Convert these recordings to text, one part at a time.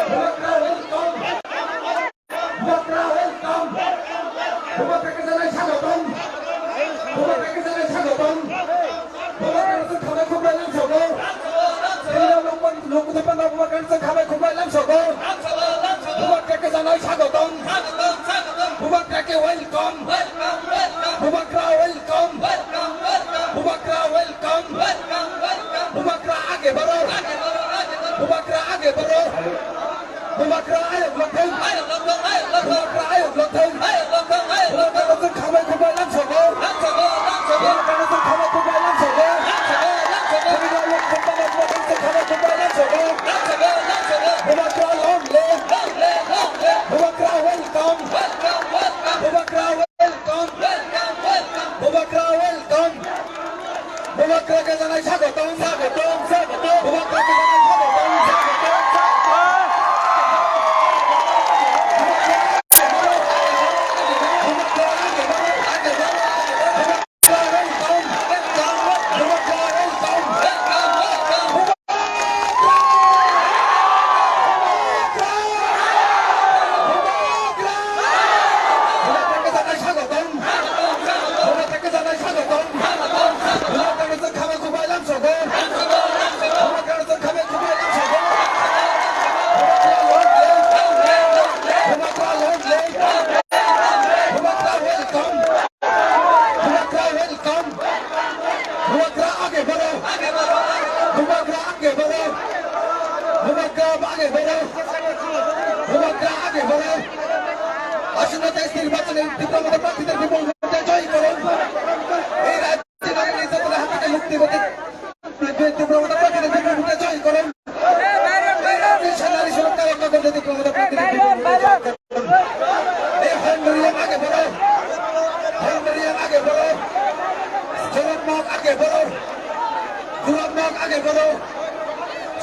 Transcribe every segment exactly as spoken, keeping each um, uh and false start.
Bubagra welcome. Bubagra welcome. Bubagra khe janai sagotom. Bubagra khe janai sagotom. Bubagra khe khamai khumbai lamsogo. Tei lok lok bubagra khe khamai khumbai lamsogo. Bubagra khe janai sagotom. Bubagra khe welcome. Bubagra welcome. Bubagra welcome. Bubagra age baro. Bubagra age baro. Bubagra ayok lok thung. Bubagra ayok lok thung. Bubagra no chwng khamai khumbai lamsogo. Bubagra no chwng khamai khumbai lamsogo. Bubagra no chwng khamai khumbai lamsogo. Bubagra long live. Bubagra welcome. Bubagra welcome. Bubagra welcome. Bubagra khe janai sagotom, sagotom, sagotom. Bubagra khe janai sagotom, sagotom, sagotom. Bubagra welcome. Bubagra age baro. Bubagra age baro. Bubagra age baro. Bubagra age baro. আসন্ন তেইশ নির্বাচনে তীব্র মতে প্রার্থীদের বিপুল ভোটে জয়ী করুন। এই রাজ্যে নারী নির্যাতনের হাত থেকে মুক্তি পেতে তীব্র মতে প্রার্থীদের বিপুল ভোটে জয়ী করুন। এই রাজ্যে নারী সুরক্ষা রক্ষা করতে তীব্র মতে প্রার্থীদের বিপুল ভোটে জয়ী করুন। এই হর্ন রিয়াং আগে বাড়াও, হর্ন রিয়াং আগে বাড়াও, গোলাপ মগ আগে বাড়াও, গোলাপ মগ আগে বাড়াও,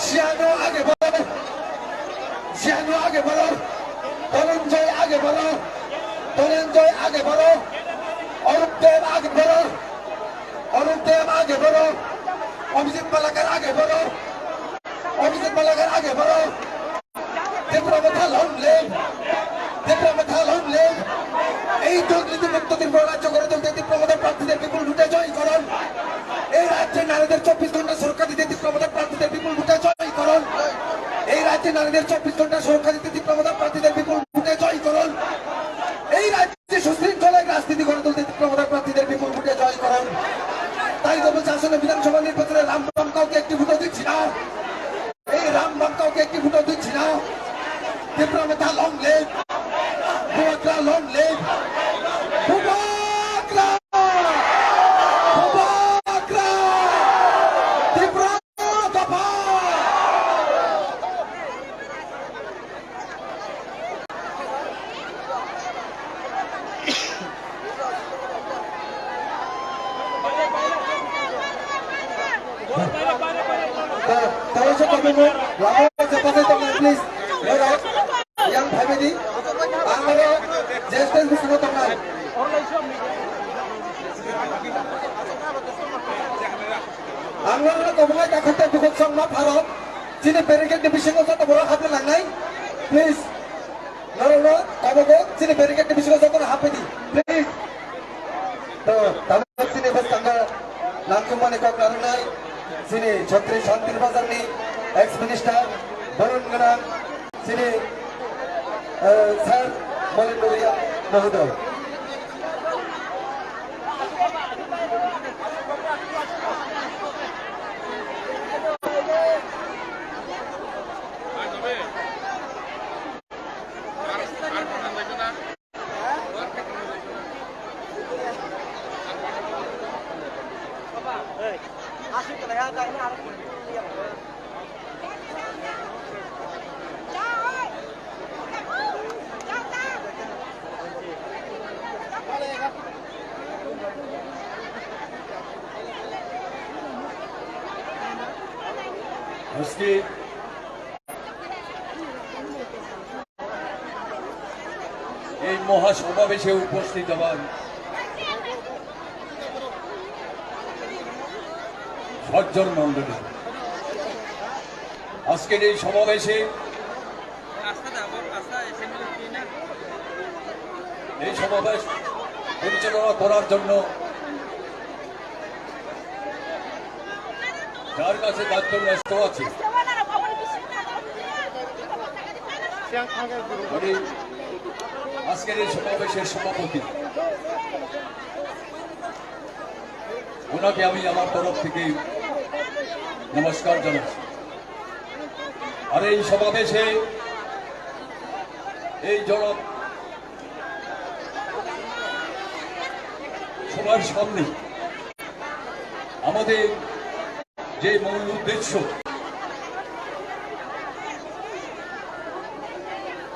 শিয়ানো আগে বাড়াও, শিয়ানো আগে বাড়াও, ধনঞ্জয় আগে বাড়াও, ধনঞ্জয় আগে বাড়াও, অরূপ দেব আগে বাড়াও, অরূপ দেব আগে বাড়াও, অভিজিৎ মালাকার আগে বাড়াও, অভিজিৎ মালাকার আগে বাড়াও। ত্রিপুরা মথা long live! ত্রিপুরা মথা long live! এই দুর্নীতিমুক্ত ত্রিপুরা রাজ্য গড়ে তুলতে ত্রিপুরা মথা প্রার্থীদের বিপুল ভোটে জয়ী করুন। এই রাজ্যে নারীদের চব্বিশ ঘন্টা সুরক্ষা দিতে ত্রিপুরা মথা প্রার্থীদের বিপুল ভোটে জয়ী করুন। এই রাজ্যে নারীদের চব্বিশ ঘন্টা সুরক্ষা দিতে ত্রিপুরা মথা প্রার্থীদের বিপুল ভোটে জয়ী করুন। এই রাজ্যে সুশৃঙ্খল এক রাজনীতি গড়ে তুলতে ত্রিপুরা মথা প্রার্থীদের বিপুল ভোটে জয়ী করুন। তাই তো বলছে, আসন্ন বিধানসভা নির্বাচনে রাম বাম কাউকে একটি ভোটও দিচ্ছি না। এই রাম বাম কাউকে একটি ভোটও দিচ্ছি না। ত্রিপুরা মথা long live! Bubagra long live! Bubagra! Bubagra! Tripura দফা! Tawisa tongmani, lama se pasai tongnai, please. Ero, yang phaimani, ang aro je stage bisingo tongnai. Ang aro tongmani, takhate bukhuk song ma pharok. Chini barricade ni bisingo joto borok hapna nangnai, please. Norokno tamogo chini barricade ni bisingo jotono hapwi di, please. To, tabuk chini bwskango langkukmani kok narwknai chini Chhatri Shantir Bazar ni ex minister, boron gwnang chini, eh, sir Molin Rungya mohodoy. আজকে এই মহাসমাবেশে উপস্থিত হওয়ার সজ্জন মণ্ডলী, আজকের এই সমাবেশে, এই সমাবেশ পরিচালনা করার জন্য যার কাছে দায়িত্ব ন্যস্ত আছে, উনি আজকের এই সমাবেশের সভাপতি, ওনাকে আমি আমার তরফ থেকে নমস্কার জানাচ্ছি। আর এই সমাবেশে এই জন সবার সামনে আমাদের যে মূল উদ্দেশ্য,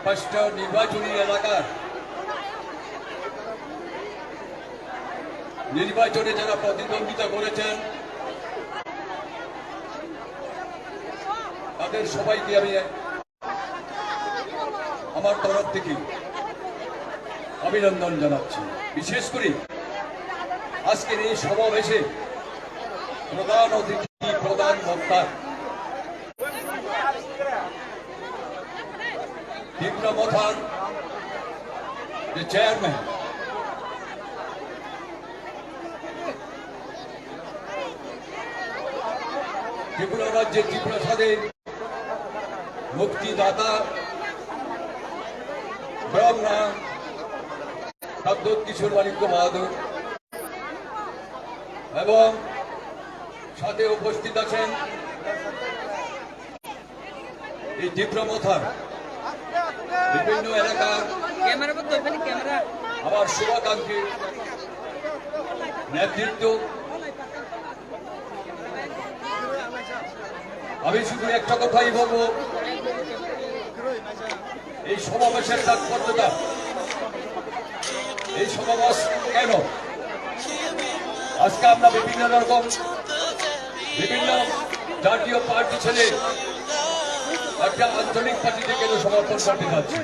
পাঁচটা নির্বাচনী এলাকার নির্বাচনে যারা প্রতিদ্বন্দ্বিতা করেছেন, তাদের সবাইকে আমি আমার তরফ থেকে অভিনন্দন জানাচ্ছি। বিশেষ করে আজকের এই সমাবেশে প্রধান অতিথি, প্রধান বক্তা ত্রিপুরা মথার যে চেয়ারম্যান, ত্রিপুরা রাজ্যের ত্রিপুরা স্বাধীন মুক্তিদাতা ব্রহ্মা প্রদ্যোৎ কিশোর মাণিক্য বাহাদুর এবং সাথে উপস্থিত আছেন এই ত্রিপুরা মথার বিভিন্ন এলাকার ক্যামেরা বন্ধ, ওখানে ক্যামেরা। আমার শুভাকাঙ্ক্ষী নেতৃত্ব। আমি শুধু একটা কথাই বলবো, এই সমাবেশের তাৎপর্যটা, এই সমাবেশ কেন? আজকে আমরা বিভিন্ন রকম, বিভিন্ন জাতীয় পার্টি ছেড়ে একটা আঞ্চলিক পার্টিতে কেন সমর্থন করতে যাচ্ছি?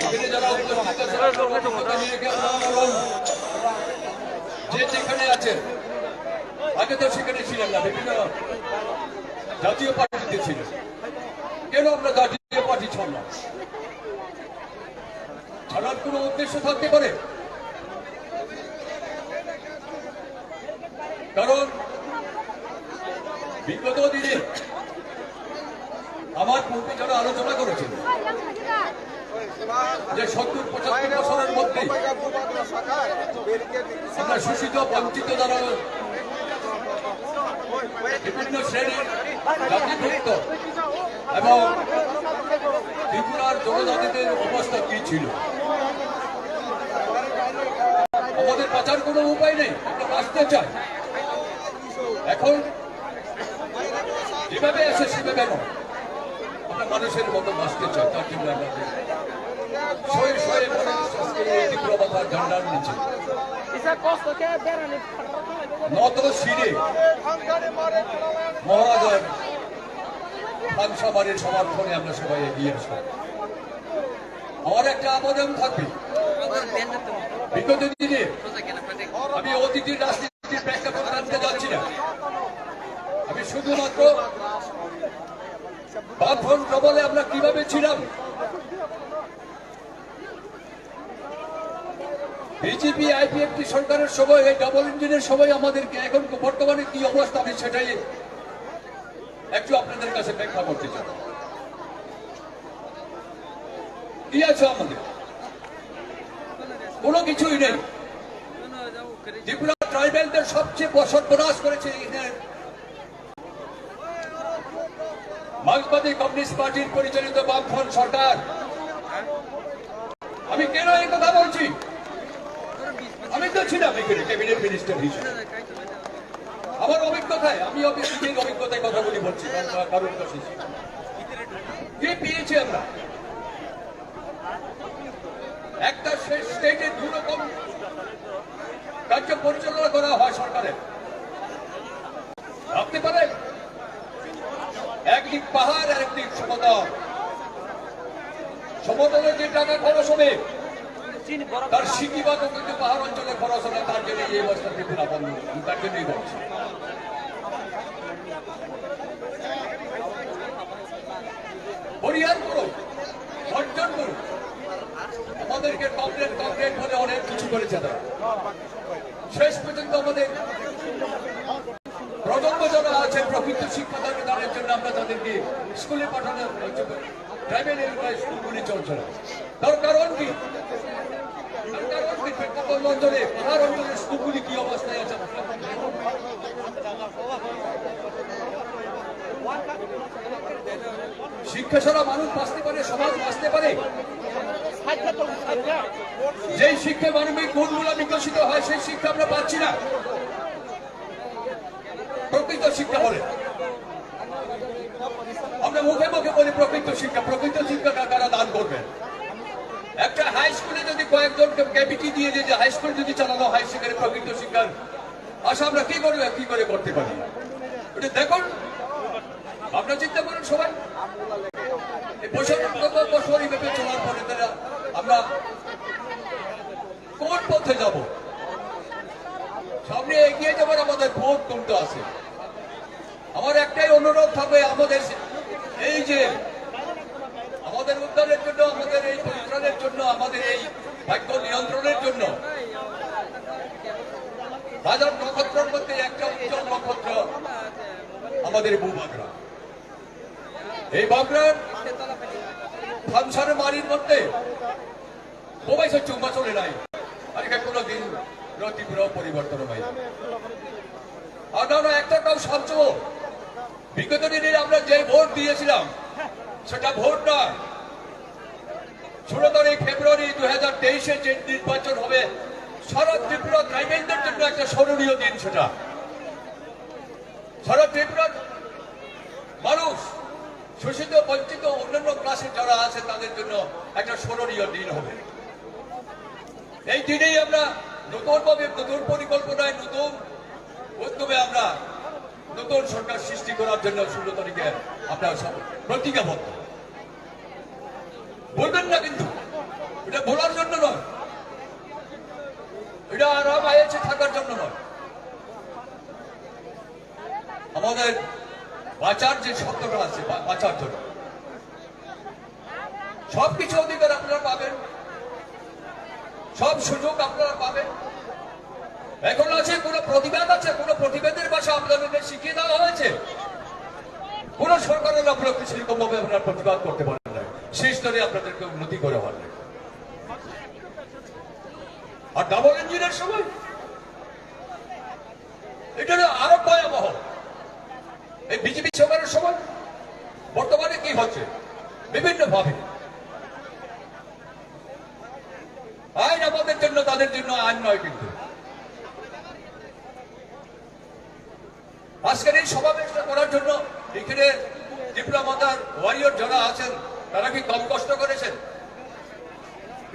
এখানে যারা উপস্থিত আছেন, আপনারা বক্তব্য নিয়ে গিয়ে আপনারা বলুন। যে যেখানে আছেন, আগে তো সেখানে ছিলেন না, বিভিন্ন জাতীয় পার্টিতে ছিলেন। কেন আমরা জাতীয় পার্টি ছাড়লাম? ছাড়ার কোনো উদ্দেশ্য থাকতে পারে? কারণ বিগত দিনে আমার পূর্বে যারা আলোচনা করেছেন যে সত্তর পঁচাত্তর বছরের মধ্যে আমরা শোষিত বঞ্চিত যারা বিভিন্ন শ্রেণীর জাতিভুক্ত এবং ত্রিপুরার জনজাতিদের অবস্থা কি ছিল। আমাদের বাঁচার কোনো উপায় নেই, আমরা বাঁচতে চাই। এখন যেভাবে আছে সেভাবে নয়, আমরা মানুষের মতো বাঁচতে চাই, তার জন্য আমরা শয়ে শয়ে মানুষ আজকে এই ত্রিপুরা মাথার ঝান্ডার নিচে। নত শিরে মহারাজার খানসামারির সমর্থনে আমরা সবাই এগিয়ে আসবো। আমার একটা আবেদন থাকবে, বিগত দিনে আমি অতীতের রাজনীতির প্রেক্ষাপট আনতে যাচ্ছি না। আমি শুধুমাত্র বামফ্রন্ট আমলে আমরা কিভাবে ছিলাম, বিজেপি আইপিএফটি সরকারের সময়, এই ডাবল ইঞ্জিনের সময় আমাদেরকে এখন বর্তমানে কি অবস্থা, আমি সেটাই একটু আপনাদের কাছে ব্যাখ্যা করতে চাই। কি আছে আমাদের? কোনো কিছুই নেই। ত্রিপুরা ট্রাইবালদের সবচেয়ে ব-, সর্বনাশ করেছে এদের মার্ক্সবাদী কমিউনিস্ট পার্টির পরিচালিত বামফ্রন্ট সরকার। আমি কেন এই কথা বলছি? আমি তো ছিলাম এখানে ক্যাবিনেট মিনিস্টার হিসেবে। আমার অভিজ্ঞতায়, আমি অভি-, নিজের অভিজ্ঞতায় কথা বলি বলছি, কারণ, কারণ কথা বলছি। কি পেয়েছি আমরা? একটা স্টে-, স্টেটে দু রকম কার্য পরিচালনা করা হয় সরকারের। ভাবতে পারেন, একদিক পাহাড় আর একদিক সমতল। সমতলে যে টাকা খরচ হবে, তার সিকি ভাগও কিন্তু পাহাড় অঞ্চলে খরচ হবে, তার জন্য এই অবস্থা ত্রিপুরা বন্ধ, আমি তার জন্যই বলছি। পরিহার করো, বর্জন করো। আমাদেরকে কমরেড কমরেড বলে অনেক কিছু করেছে তারা। শেষ পর্যন্ত আমাদের প্রজন্ম যারা আছে প্রকৃত শিক্ষা দানের জন্য আমরা তাদেরকে স্কুলে পাঠানো হচ্ছে, ট্রাইবেল এলাকায় স্কুলগুলি চলছে না। তার কারণ কি? তার কারণ কি? প্রত্যন্ত অঞ্চলে, পাহাড় অঞ্চলের স্কুলগুলি কি অবস্থায় আছে? শিক্ষা ছাড়া মানুষ বাঁচতে পারে, সমাজ বাঁচতে পারে? যেই শিক্ষায় মানবিক গুণগুলো বিকশিত হয়, সেই শিক্ষা আমরা পাচ্ছি না। প্রকৃত শিক্ষা বলে আমরা মুখে মুখে বলি প্রকৃত শিক্ষা, প্রকৃত শিক্ষা কারা দান করবেন? একটা হাই স্কুলে যদি কয়েকজনকে কেবিটি দিয়ে দিয়ে যে হাই স্কুল যদি চালানো হয়, সেখানে প্রকৃত শিক্ষার আশা আমরা কি করে, কি করে করতে পারি? এটা দেখুন, ভাবনা চিন্তা করুন সবাই। এই বৈষম্য কত বছর এইভাবে চলার পরে তারা আমরা কোন পথে যাব? সামনে এগিয়ে যাবার আমাদের পথ কোনটা আছে? আমার একটাই অনুরোধ থাকবে, আমাদের এই যে আমাদের উদ্ধারের জন্য, আমাদের এই পরিত্রাণের জন্য, আমাদের এই ভাগ্য নিয়ন্ত্রণের জন্য হাজার নক্ষত্রের মধ্যে একটা উজ্জ্বল নক্ষত্র আমাদের বুবাগরা। এই বাগরার থানসার মারির মধ্যে বোবাইছে চুম্বা চলে নাই। আর এটা কোনো দিন ত্রিপুরাও পরিবর্তন হয় না। আপনারা একটা কাউ সবচেয়ে বিগত দিনে আমরা যে ভোট দিয়েছিলাম, সেটা ভোট না। ষোলো তারিখ ফেব্রুয়ারি দুই হাজার তেইশে যে নির্বাচন হবে, সারা ত্রিপুরা ট্রাইবেলদের জন্য একটা স্মরণীয় দিন সেটা। সারা ত্রিপুরার মানুষ, শোষিত, বঞ্চিত, অন্যান্য ক্লাসে যারা আছে, তাদের জন্য একটা স্মরণীয় দিন হবে। এই দিনেই আমরা নতুনভাবে, নতুন পরিকল্পনায়, নতুন উদ্যমে আমরা নতুন সরকার সৃষ্টি করার জন্য ষোলো তারিখে আমরা সব প্রতিজ্ঞাবদ্ধ। বলবেন না কিন্তু, এটা বলার জন্য নয়, এটা আরাম আয়েসে থাকার জন্য নয়। আমাদের বাঁচার যে শব্দটা আছে, বা-, বাঁচার জন্য সবকিছু অধিকার আপনারা পাবেন, সব সুযোগ আপনারা পাবেন। এখন আছে কোনো প্রতিবাদ আছে, কোনো প্রতিবাদের ভাষা আপনাদেরকে শিখিয়ে দেওয়া হয়েছে? কোনো সরকারের আপনাকে সেরকম ভাবে আপনারা প্রতিবাদ করতে পারেন না, সেই স্তরে আপনাদেরকে উন্নতি করে হওয়ার নেই। আর ডাবল ইঞ্জিনের সময় এটা আরো ভয়াবহ। এই বিজেপি সরকারের সময় বর্তমানে কি হচ্ছে, বিভিন্ন ভাবে আইন আমাদের জন্য, তাদের জন্য আইন নয়। কিন্তু আজকের এই সমাবেশটা করার জন্য এখানে ত্রিপুরা মাতার ওয়ারিয়র যারা আছেন, তারা কি কম কষ্ট করেছেন?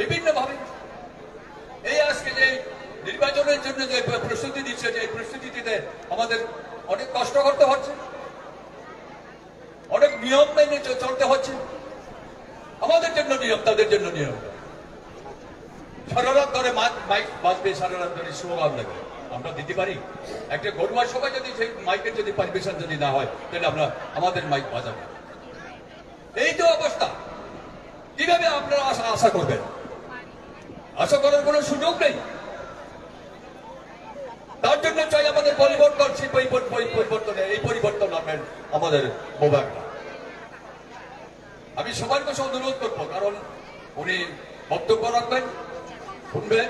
বিভিন্ন ভাবে এই আজকে যে নির্বাচন নির্বাচনের জন্য যে প্র-, প্রস্তুতি নিচ্ছে, যে প্রস্তুতিতে আমাদের অনেক কষ্ট করতে হচ্ছে, অনেক নিয়ম মেনে চ-, চলতে হচ্ছে। আমাদের জন্য নিয়ম, তাদের জন্য নিয়ম। সারা রাত ধরে মা-, মাইক বাজবে, সারা রাত ধরে স্লোগান দেবে, আমরা দিতে পারি? একটা ঘরোয়া সভায় যদি সেই মাইকের যদি পারমিশন যদি না হয়, তাহলে আমরা আমাদের মাইক বাজাবো। এই তো অবস্থা। কিভাবে আপনারা আশা, আশা করবেন? আশা করার কোনো সুযোগ নেই। তার জন্য চাই আমাদের পরিবর্তন, সেই পরিবর্তন, এই পরি-, পরি-, পরিবর্তন আনবেন আমাদের মোবারক। আমি সবার কাছে অনুরোধ করব, কারণ উনি বক্তব্য রাখবেন, শুনবেন।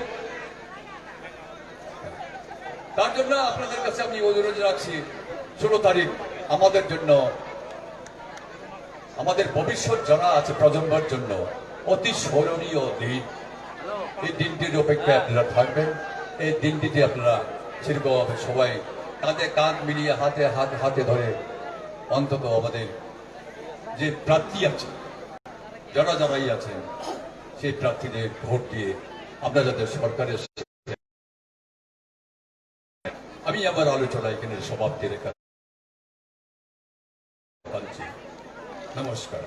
তার জন্য আপনাদের কাছে আমি অনুরোধ রাখছি, ষোলো তারিখ আমাদের জন্য, আমাদের ভবিষ্যৎ যারা আছে প্রজন্মের জন্য অতি স্মরণীয় দিন। এই দিনটির অপেক্ষায় আপনারা থাকবেন। এই দিনটিতে আপনারা সেরকমভাবে সবাই কাঁধে কাঁধ মিলিয়ে, হাতে হাত, হাতে ধরে অন্তত আমাদের যে প্রার্থী আছে, যারা যারাই আছেন, সেই প্রার্থীদের ভোট দিয়ে আমরা যাতে সরকারের আমি আমার আলোচনা এখানে সমাপ্তি রেখা পাচ্ছি। নমস্কার।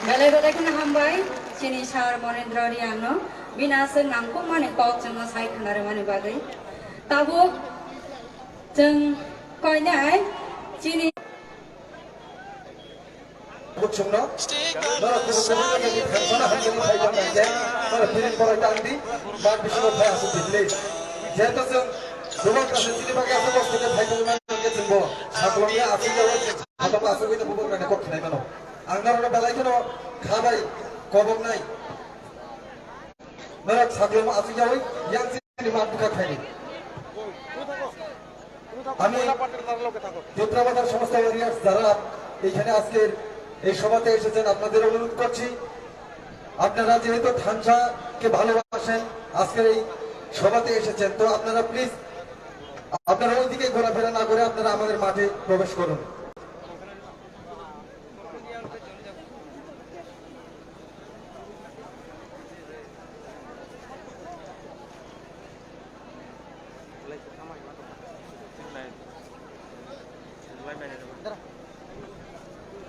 Belai belai kheno hambai chini sir Monendra Reang no, bini aswk nangkukmani kok chwngno sai khna rwmani bagwi. Tabuk chwng koinai chini Buchungno, norok kubun kubun jaga ni phansana hamjani phai tong nai je, norok piring borai tang di, mat bisingo phai asuk di, please. Jehetu chwng bubagra se chini bagwi aswk kosto khe phai tong mani hwnkhe chwngbo saklong ya aswk ya oi, saklong aswk oi no bubagra ni kok khnai mano. Ang norokno belai kheno kha bai kobok nai. Norok saklong aswk ya oi, yang chini mat bwkha khaini. আমি ত্রিপুরা বাজার সমস্ত এরিয়ার যারা এখানে আজকের এই সভাতে এসেছেন, আপনাদের অনুরোধ করছি, আপনারা যেহেতু থানসাকে ভালোবাসেন, আজকের এই সভাতে এসেছেন, তো আপনারা প্লিজ আপনারা ওইদিকে ঘোরাফেরা না করে আপনারা আমাদের মাঠে প্রবেশ করুন।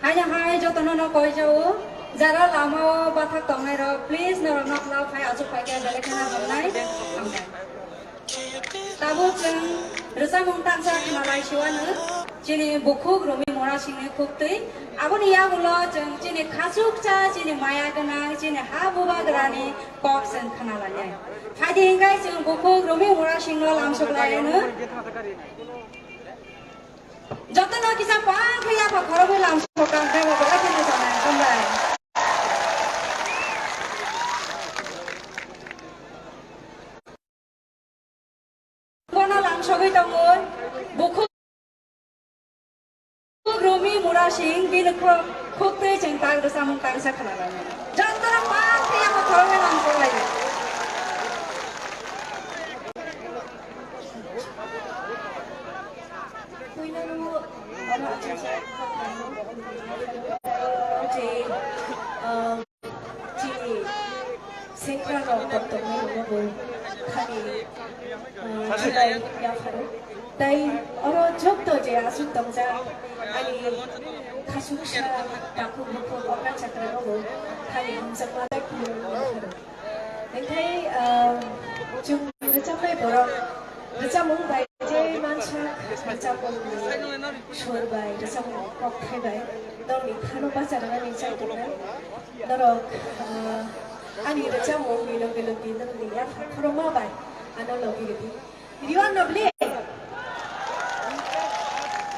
Haino hai jotono no koi jao, jara lama o bathak tongnai rok, please norok nok lao phai achuk phai khe belai kheno hamnai, hamnai. Tabuk chwng rwchapmung tangsa khna lai siwano, chini bukhuk Rumi Mura Singh ni khuktwi. Aboni yagulo chwng chini khachuksa, chini maya gwnang, chini ha bubagrani kok chwng khna lainai. Phaidi hinkhai chwng bukhuk Rumi Mura Singh no lamsok lai ano. Jotono kisa pang khe yapha khoroknwi lamsok kang khe bo belai kheno janai. Hambai. Bono lamsogwi tongo, bukhuk Rumi Mura Singh, bini khuk-, khuktwi chwng tak rwchapmung tangsa khna lai. Jotono pang khe yapha khoroknwi lamsok lai. Puilano oro achukjak je, ah, Chini sengkrak rok tongtongmani rokbo thani, ah, jutai yapharo. Tai oro jokto je aswk tongjak ani khasuksa takhuk bukhuk okra chakra rokbo thani hamjakma tei khulumwi yapharo. Hingkhai, ah, chwng rwchapnai borok rwchapmung bai je mansa rwchapmungni sur bai rwchapmung kokthai bai norokni phano bacharwknani chai tongnai. Norok, ah, ani rwchapmung ni loge loge norokni yaphang khorokma bai ano logi rwdi. Riwan no bli?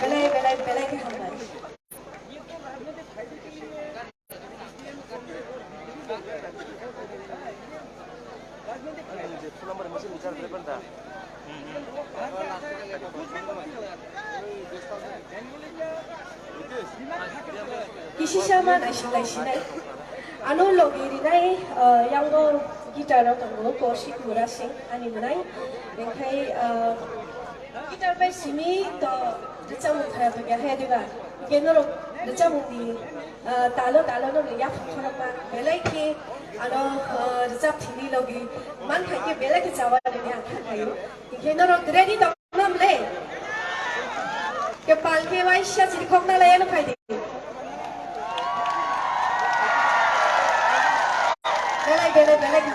Belai, belai, belai khe hambai. Kisisa ma naisik naisinai. Ano logi rinai, ah, yango guitar o tongo Kaushik Murasing ani mwnai. Hingkhai, ah, guitar bai simi to rwchapmung khara tongya hai diba. Hingkhe norok rwchapmung ni, ah, talo talo norok yaphang khorokma belai khe Ano, eh, rwchap thini logi man khai khe belai khe chawa nini ang kha khayo. Hinkhe norok ready tong nam le? Ke pal khe waisa chiri khok na lai ano khai di. Belai, belai, belai khe.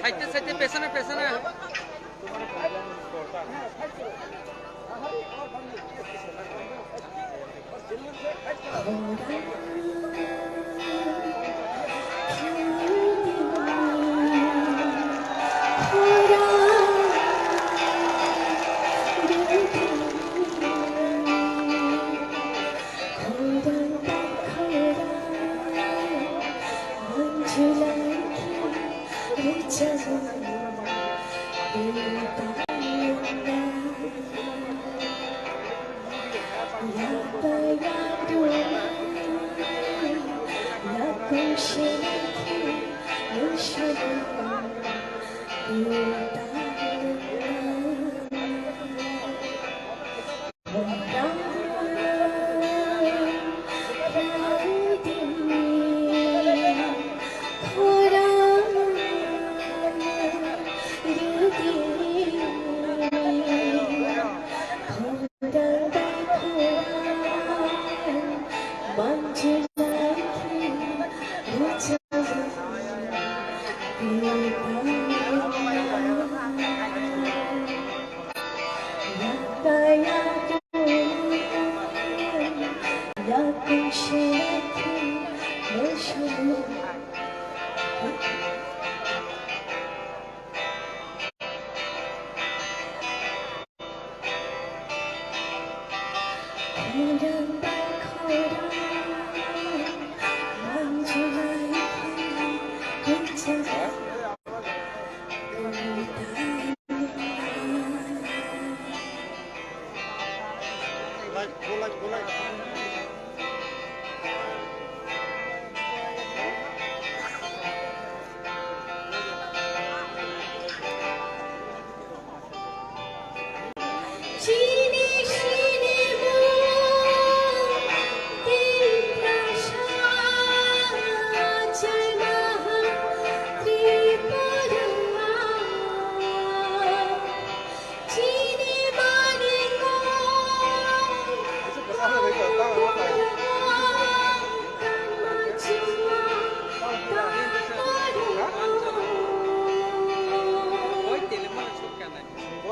Side-এ, side-এ, পেছনে, পেছনে।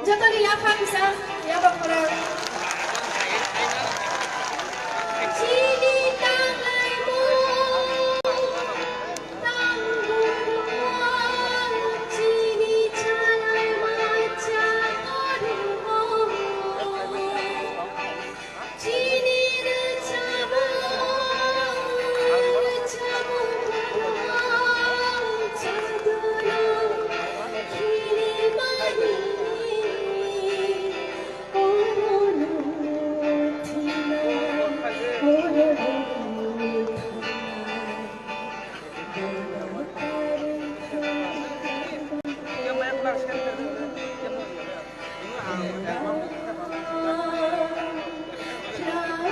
Joto ni yapha kisa, yapha khorang. Chini tanglai mo, tang buru mo, chini chalai ma cha toru mo.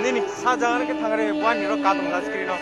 Nini sa jaga ke thangre, buan niro katung la screen o.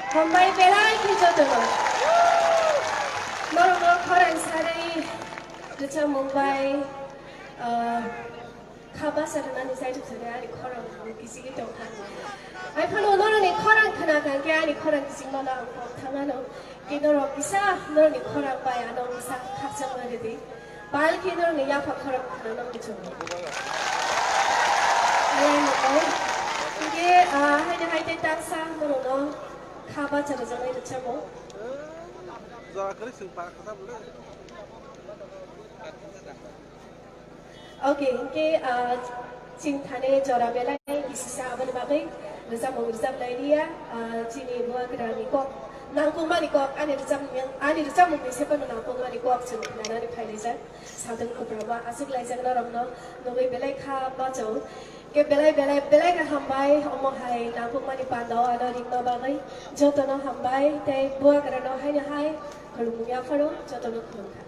Hambai belai khe jotono. Norokno khorang sarwi rwchapmung bai, ah, kha bacha rwnani side thani ani khorang kisigi tongkha. Hai phano norokni khorang khna kha khe ani khorang kisigmano ang kok thangmano. Khe norok kisa norokni khorang bai ano kisa khakchangma rwdi. Pal khe norokni yapha khorang khna no muchungo. Ayang nukho. Hingke, ah, haino hai tei taksa norokno kha bacha rwjaknai rwchapmung. Jora kwrwi chwng para kwcham le. Okay, hingke, ah, chwng thani jora belai kisisa aboni bagwi rwchapmung rwchap lai liya, ah, chini bubagrani kok, nangkukmani kok, ani rwchapmung, ani rwchapmungni se phano nangkukmani kok chwng khnanani phai laijak. Sadhon Kupra ba aswk laijak norokno nugwi belai kha bachao. Ke belai belai belai khe hambai, omo hai nangkukmani pandao ano ringma bagwi jotono hambai, tei bubagrano haino hai khulumung yapharo jotono khulumkha.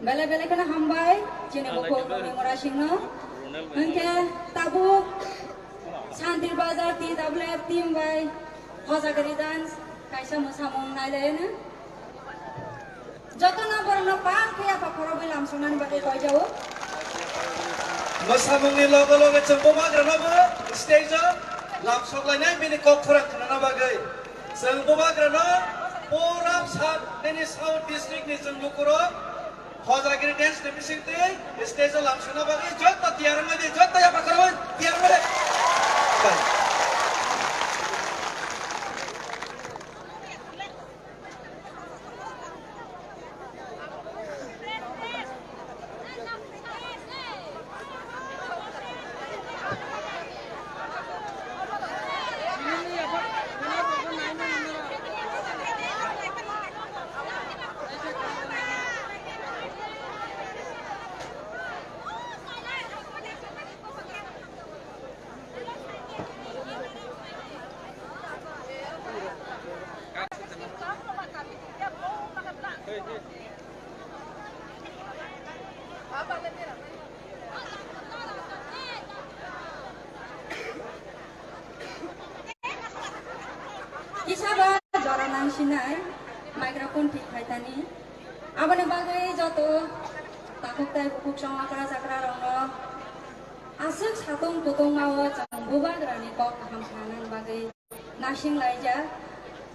Belai belai kheno hambai, chini bukhuk Moni Murasingno. Hwnkhe tabuk Santir Bazar T W F team bai Hojagiri dance kaisa mwsamung nailaino. Jotono borokno pal khe yapha khorobwi lamsoknani bagwi koijao. Mwsamungni loge loge chwng bubagranobo stage-o lamsoklainai bini kok khorang khnana bagwi. Chwng bubagrano pura sub nini South district ni chwng lukurok Hojagiri dance ni bisingtwi stage-o lamsokna bagwi joto tiyar wngmadi, joto yapha khorobwi tiyar wngmadi. Kisa ba jora nang sinai, microphone thik khai thani. Aboni bagwi joto takhuk tai bukhuk song akra chakra rokno Aswk satung kutungma o chwng Bubagrani kok kaham khnanani bagwi naising laijak.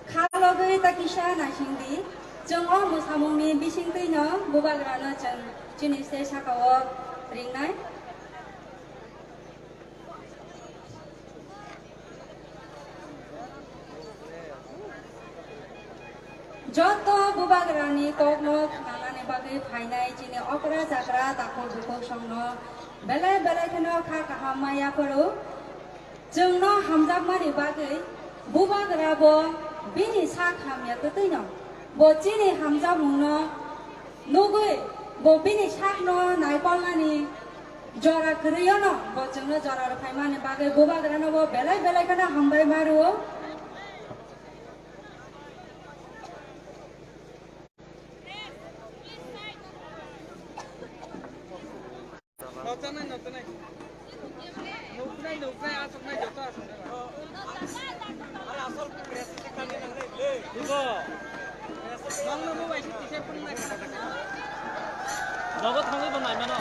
Kha logwi ta kisa naising di. Chwng o mwsamungni bisingtwino Bubagrano chwng chini stage saka o ringnai. Joto Bubagrani kokno khnanani bagwi phainai chini okra chakra takhuk bukhuk songno belai belai kheno kha kaham ma yaphuru. Chwngno hamjakmani bagwi Bubagra bo bini sak hamya twtwino bo chini hamjakmungno nugwi bo bini sakno naikolnani jora kwrwiono bo chwngno jora rwphaimani bagwi Bubagrano bo belai belai kheno hambai ma rwo. Nogo thangwi bo naimano.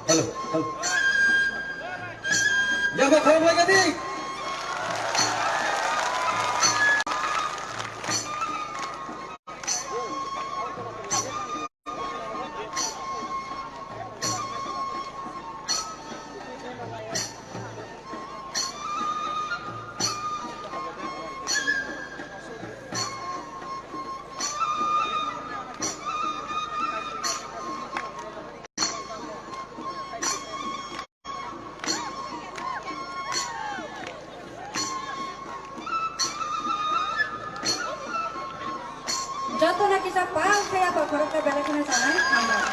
Hello, hello. Yaba khorok lai gadi. Jotono kisa pal khe abo khoroksa belai kheno chanai hambai.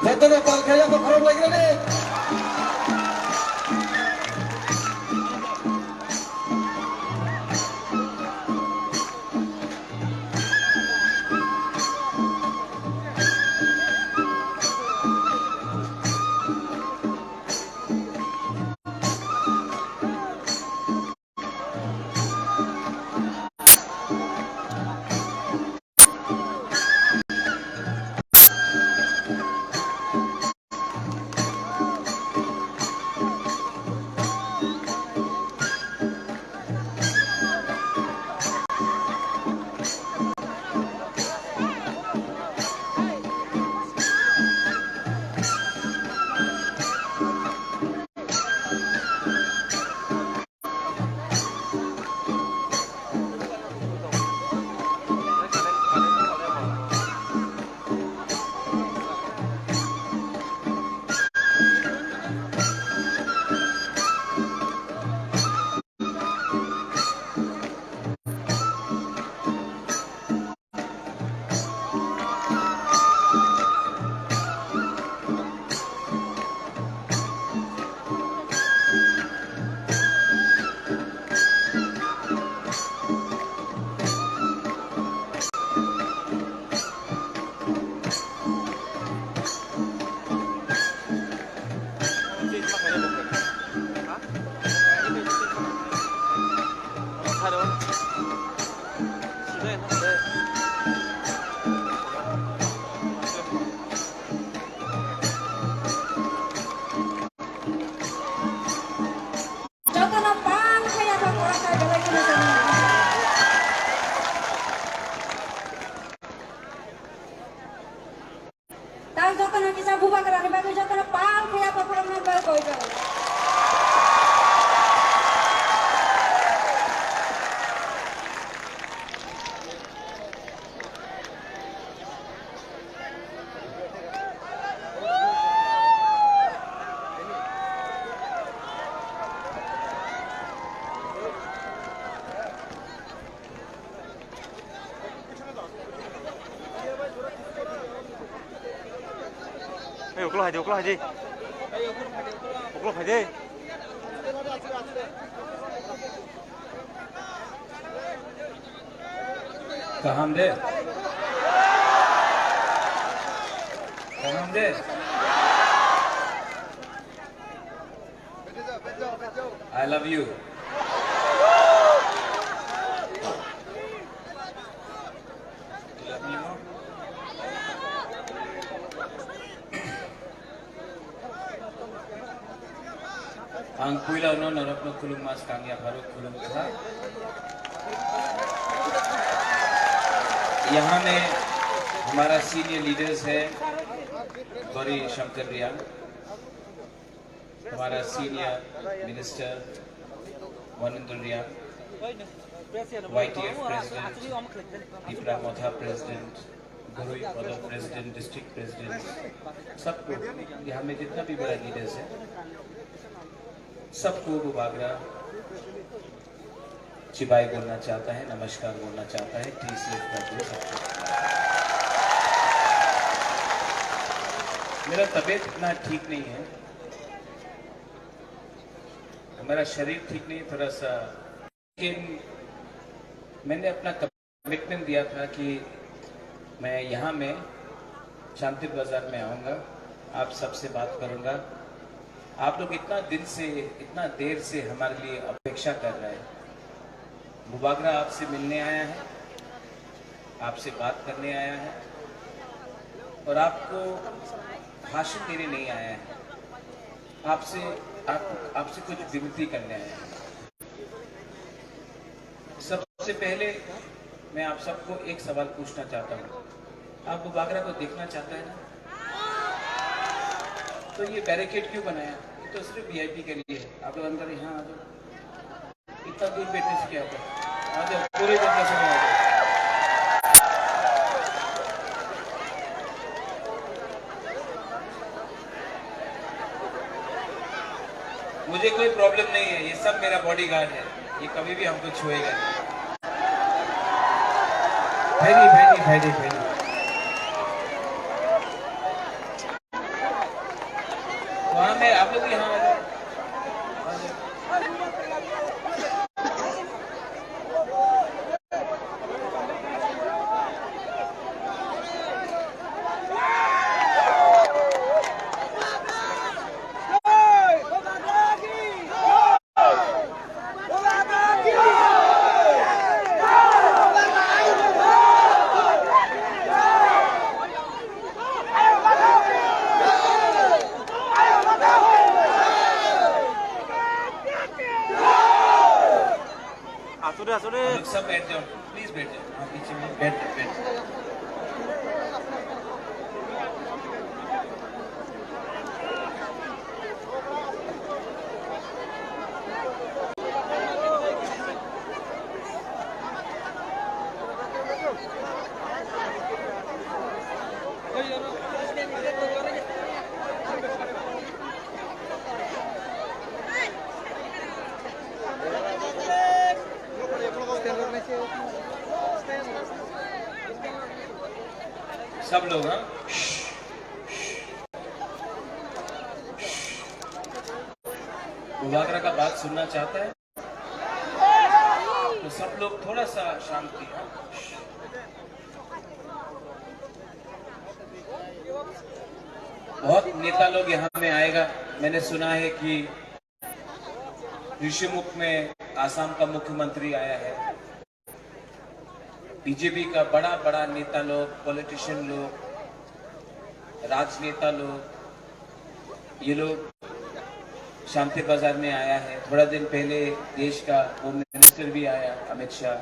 Jotono pal khe abo khorok lai gani. Jotono kisa bubagrani bagwi jotono pal phiya bokhorokno bagwi. Ei, uklo hai de, uklo hai de. Uklo hai de. Kaham de. Kaham de. I love you. Ang puila no norokno khulumma swkang yapharo khulumkha. यहाँ में हमारा senior leaders है गौरी शंकर रियांग, हमारा senior minister Manindar Reang, YTF president, Tipra Motha president, Gurui Pado president, district president, सबको, यहाँ में जितना भी बड़ा लीडर्स है, सबको वो बागरा चिबाई बोलना चाहता है, नमस्कार बोलना चाहता है, टीसीएफ का दोस्त सबको। मेरा तबीयत इतना ठीक नहीं है, मेरा शरीर ठीक नहीं, थोड़ा सा, लेकिन मैंने अपना कमिटमेंट दिया था कि मैं यहाँ में शांति बाजार में आऊँगा, आप सबसे बात करूँगा। आप लोग इतना दिन से, इतना देर से हमारे लिए अपेक्षा कर रहे हैं। बुबागरा आपसे मिलने आया है, आपसे बात करने आया है और आपको भाषण देने नहीं आया है। आपसे, आप, आपसे कुछ विनती करने आया है। सबसे पहले मैं आप सबको एक सवाल पूछना चाहता हूँ, आप बुबागरा को देखना चाहते हैं ना? तो ये बैरिकेड क्यों बनाया? ये तो सिर्फ वीआईपी के लिए है। आप लोग अंदर यहाँ आ जाओ। इतना दूर बैठने से क्या होता है? आ जाओ, पूरे जनता से आ जाओ। मुझे कोई प्रॉब्लम नहीं है, ये सब मेरा बॉडीगार्ड है, ये कभी भी हमको छुएगा नहीं। भाई रे, भाई रे, भाई रे, भाई रे। वहाँ में आप लोग भी यहाँ आ जाओ। आसुरे, आसुरे। आप लोग सब बैठ जाओ, प्लीज बैठ जाओ। हाँ, पीछे में बैठ जाओ, बैठ जाओ। सब लोग, हाँ? बुबागरा का बात सुनना चाहता है? तो सब लोग थोड़ा सा शांति, हाँ? बहुत नेता लोग यहाँ में आएगा। मैंने सुना है कि ऋषिमुख में आसाम का मुख्यमंत्री आया है। बीजेपी का बड़ा बड़ा नेता लोग, पॉलिटिशियन लोग, राजनेता लोग, ये लोग शांति बाजार में आया है। थोड़ा दिन पहले देश का होम मिनिस्टर भी आया, अमित शाह।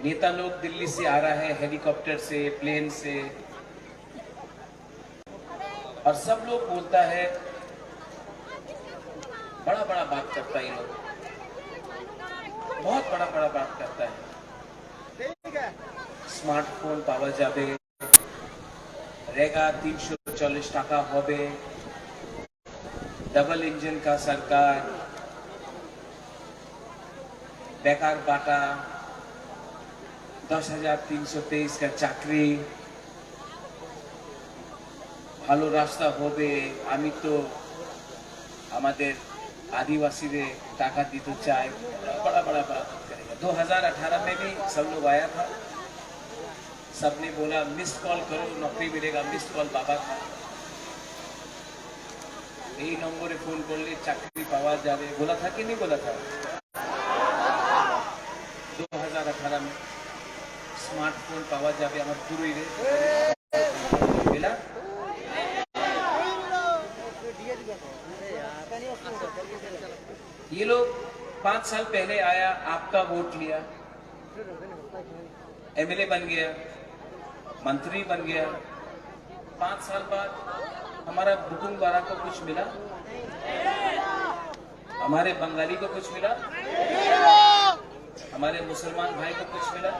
नेता लोग दिल्ली से आ रहा है, हेलीकॉप्टर से, प्लेन से। और सब लोग बोलता है, बड़ा बड़ा बात करता है ये लोग, बहुत बड़ा बड़ा बात करता है। স্মার্টফোন পাওয়া যাবে, রেগা তিনশো চল্লিশ টাকা হবে, ডাবল ইঞ্জিন কা সরকার, বেকার ভাতা, দশ হাজার তিনশো তেইশ কা চাকরি, ভালো রাস্তা হবে। আমি তো আমাদের আদিবাসীদের টাকা দিতে চাই। বড়া বড়া বাত করেগা। দু হাজার আঠারো মে ভি সব লোগ আয়া থা, সবনে বোলা মিসড কল করো, নকরি মিলেগা। মিসড কল বাবা থা। এই নম্বরে ফোন করলে চাকরি পাওয়া যাবে, বলা থা কি নেই বলা থা? দু হাজার আঠারো মে স্মার্টফোন পাওয়া যাবে আমার পুরুইরে। বেলা? ये लोग पाँच साल पहले आया, आपका वोट लिया, एमएलए बन गया, मंत्री बन गया। पाँच साल बाद हमारा बुकुम बारा को कुछ मिला? हमारे बंगाली को कुछ मिला? हमारे मुसलमान भाई को कुछ मिला?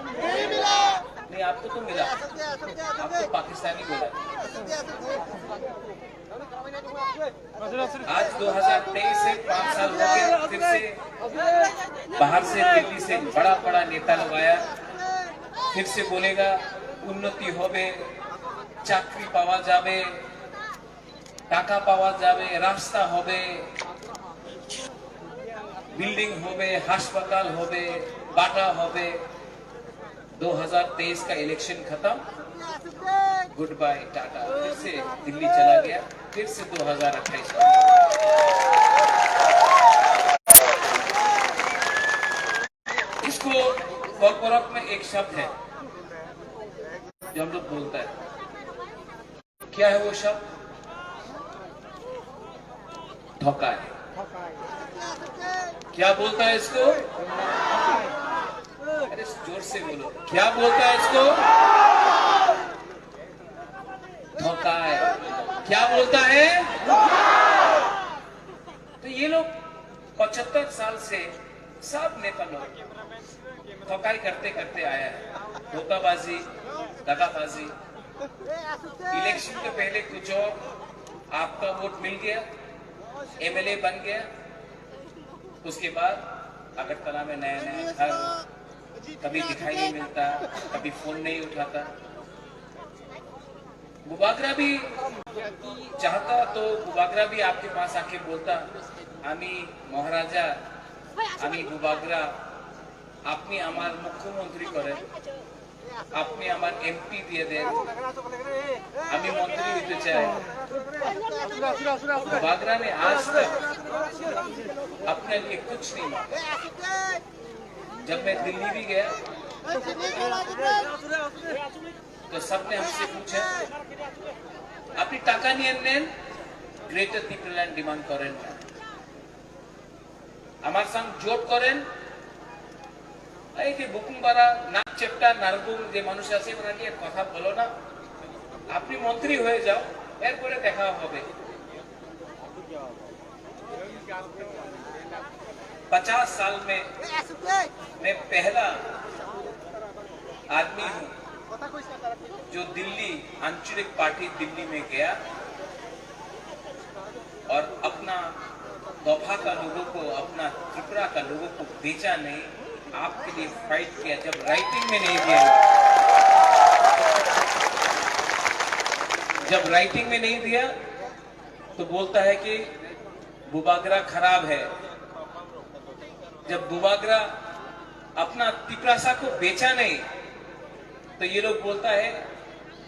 नहीं, आपको तो मिला, आप तो पाकिस्तानी बोला। आज दो हज़ार तेईस से पाँच साल हो गए, फिर से बाहर से, दिल्ली से बड़ा बड़ा नेता लोग आया, फिर से बोलेगा উন্নতি হবে, চাকরি পাওয়া যাবে, টাকা পাওয়া যাবে, রাস্তা হবে, বিল্ডিং হবে, হাসপাতাল হবে, বাটা হবে। दो हज़ार तेईस का इलेक्शन खत्म, गुड बाय टाटा, फिर से दिल्ली चला गया, फिर से दो हज़ार अट्ठाईस। इसको कॉर्पोरेट में एक शब्द है जो हम लोग बोलता है, क्या है वो शब्द? ठकाई। क्या बोलता है इसको? अरे जोर से बोलो, क्या बोलता है इसको? ठकाई। क्या बोलता है? तो ये लोग पचहत्तर साल से सब नेता लोग ठकाई करते करते आया है। धोखाबाजी, दगाबाजी। इलेक्शन के पहले कुछ और, आपका वोट मिल गया, एमएलए बन गया, उसके बाद अगरतला में नया नया घर, कभी दिखाई नहीं मिलता, कभी फोन नहीं उठाता। बुबागरा भी चाहता तो बुबागरा भी आपके पास आके बोलता, "আমি মহারাজা, আমি বুবাগরা, আপনি আমার মুখ্যমন্ত্রী করেন, আপনি আমার এমপি দিয়ে দেন, আমি মন্ত্রী হইতে চাই।" बुबागरा ने आज तक अपने लिए कुछ नहीं मांगा। जब मैं दिल्ली भी गया, तो सबने हमसे पूछा, "আপনি টাকা নিয়ে নেন, গ্রেটার টিপিল্যান্ড ডিমান্ড করেন না, আমার সঙ্গে জোট করেন।" এই যে বুকুমবারা, নাকচেপটা, নারগুম যে মানুষ আছে, ওরা নিয়ে কথা বলো না, আপনি মন্ত্রী হয়ে যাও, এরপরে দেখা হবে। पचास साल में मैं पहला आदमी हूँ जो दिल्ली, आंचलिक पार्टी दिल्ली में गया और अपना दोफा का लोगों को, अपना त्रिपुरा का लोगों को बेचा नहीं, आपके लिए फाइट किया। जब राइटिंग में नहीं दिया, जब राइटिंग में नहीं दिया, तो बोलता है कि बुबागरा खराब है। जब बुबागरा अपना तिपरासा को बेचा नहीं, तो ये लोग बोलता है,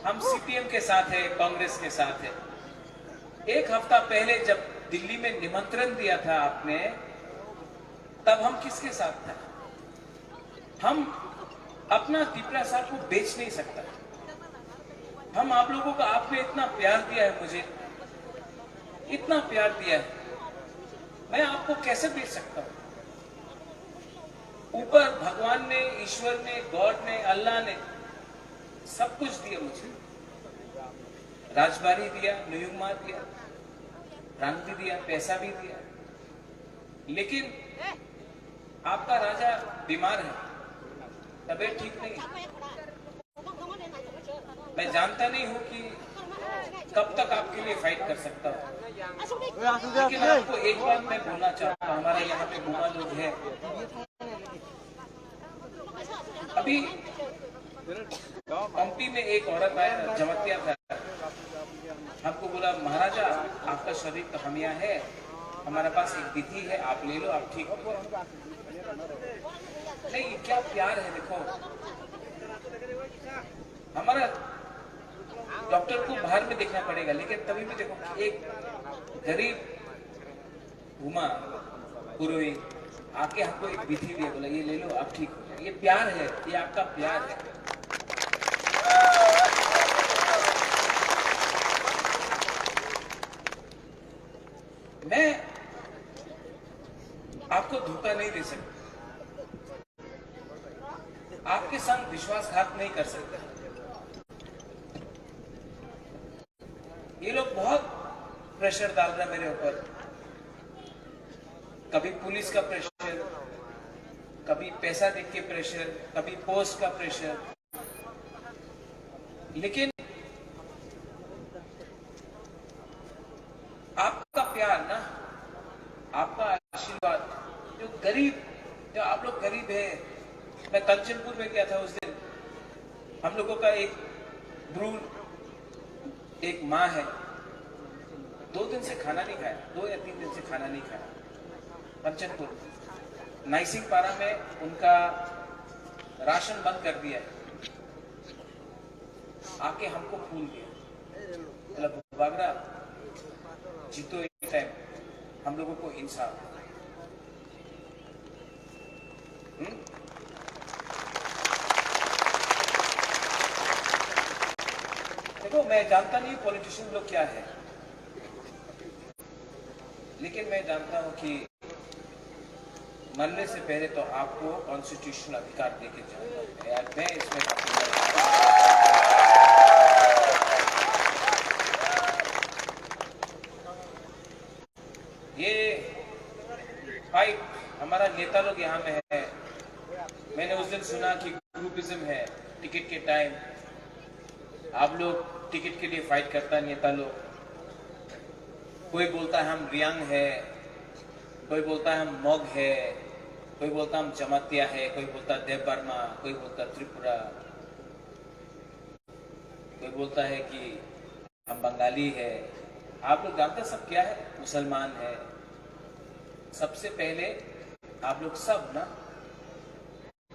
"हम सीपीएम के साथ है, कांग्रेस के साथ है।" एक हफ्ता पहले जब दिल्ली में निमंत्रण दिया था आपने, तब हम किसके साथ था? हम अपना तिपरासा को बेच नहीं सकता। हम आप लोगों का, आपने इतना प्यार दिया है मुझे, इतना प्यार दिया है, मैं आपको कैसे बेच सकता हूँ? ऊपर भगवान ने, ईश्वर ने, गॉड ने, अल्लाह ने सब कुछ दिया मुझे। राजबारी दिया, नुयुमा दिया, रंग भी दिया, पैसा भी दिया, लेकिन आपका राजा बीमार है, तबीयत ठीक नहीं है। मैं जानता नहीं हूँ कि कब तक आपके लिए फाइट कर सकता हूँ, लेकिन आपको एक बात मैं बोलना चाहता हूँ, हमारे यहाँ पे बुआ लोग हैं, अभी पंक्ति में एक औरत आया, जमातिया था, हमको बोला, "महाराजा, आपका शरीर तो हम यहाँ है, हमारे पास एक विधि है, आप ले लो, आप ठीक हो।" नहीं, क्या प्यार है, देखो, हमारा डॉक्टर को बाहर में देखना पड़ेगा, लेकिन तभी भी देखो, एक गरीब घुमा पुरोहित आके हमको एक विधि दिया, बोला, "ये ले लो, आप ठीक हो जाए।" ये प्यार है, ये आपका प्यार है। मैं आपको धोखा नहीं दे सकता, आपके संग विश्वासघात नहीं कर सकता। ये लोग बहुत प्रेशर डाल रहे हैं मेरे ऊपर, कभी पुलिस का प्रेशर, कभी पैसा देख के प्रेशर, कभी पोस्ट का प्रेशर, लेकिन आपका प्यार ना, आपका आशीर्वाद, जो गरीब, जो आप लोग गरीब हैं, मैं कंचनपुर में गया था उस दिन, हम लोगों का एक ब्रू, एक माँ है, दो दिन से खाना नहीं खाया, दो या तीन दिन से खाना नहीं खाया। कंचनपुर, नाइसिंग पारा में उनका राशन बंद कर दिया है, आके हमको फूल दिया, बोला, "बागरा, जीतो एक टाइम, हम लोगों को इंसाफ।" हम्म? देखो, मैं जानता नहीं पॉलिटिशियन लोग क्या है, लेकिन मैं जानता हूँ कि मरने से पहले तो आपको कॉन्स्टिट्यूशनल अधिकार देके जाऊंगा मैं, यार, मैं इसमें कॉम्प्रोमाइज नहीं। ये फाइट हमारा नेता लोग यहाँ में है। मैंने उस दिन सुना कि ग्रुपिज्म है, टिकट के टाइम आप लोग टिकट के लिए फाइट करता है नेता लोग। कोई बोलता है हम रियांग है, कोई बोलता है हम मग है, कोई बोलता है हम जमातिया है, कोई बोलता है देव वर्मा, कोई बोलता है त्रिपुरा, कोई बोलता है कि हम बंगाली है। आप लोग जानते हैं सब क्या है? मुसलमान है। सबसे पहले आप लोग सब ना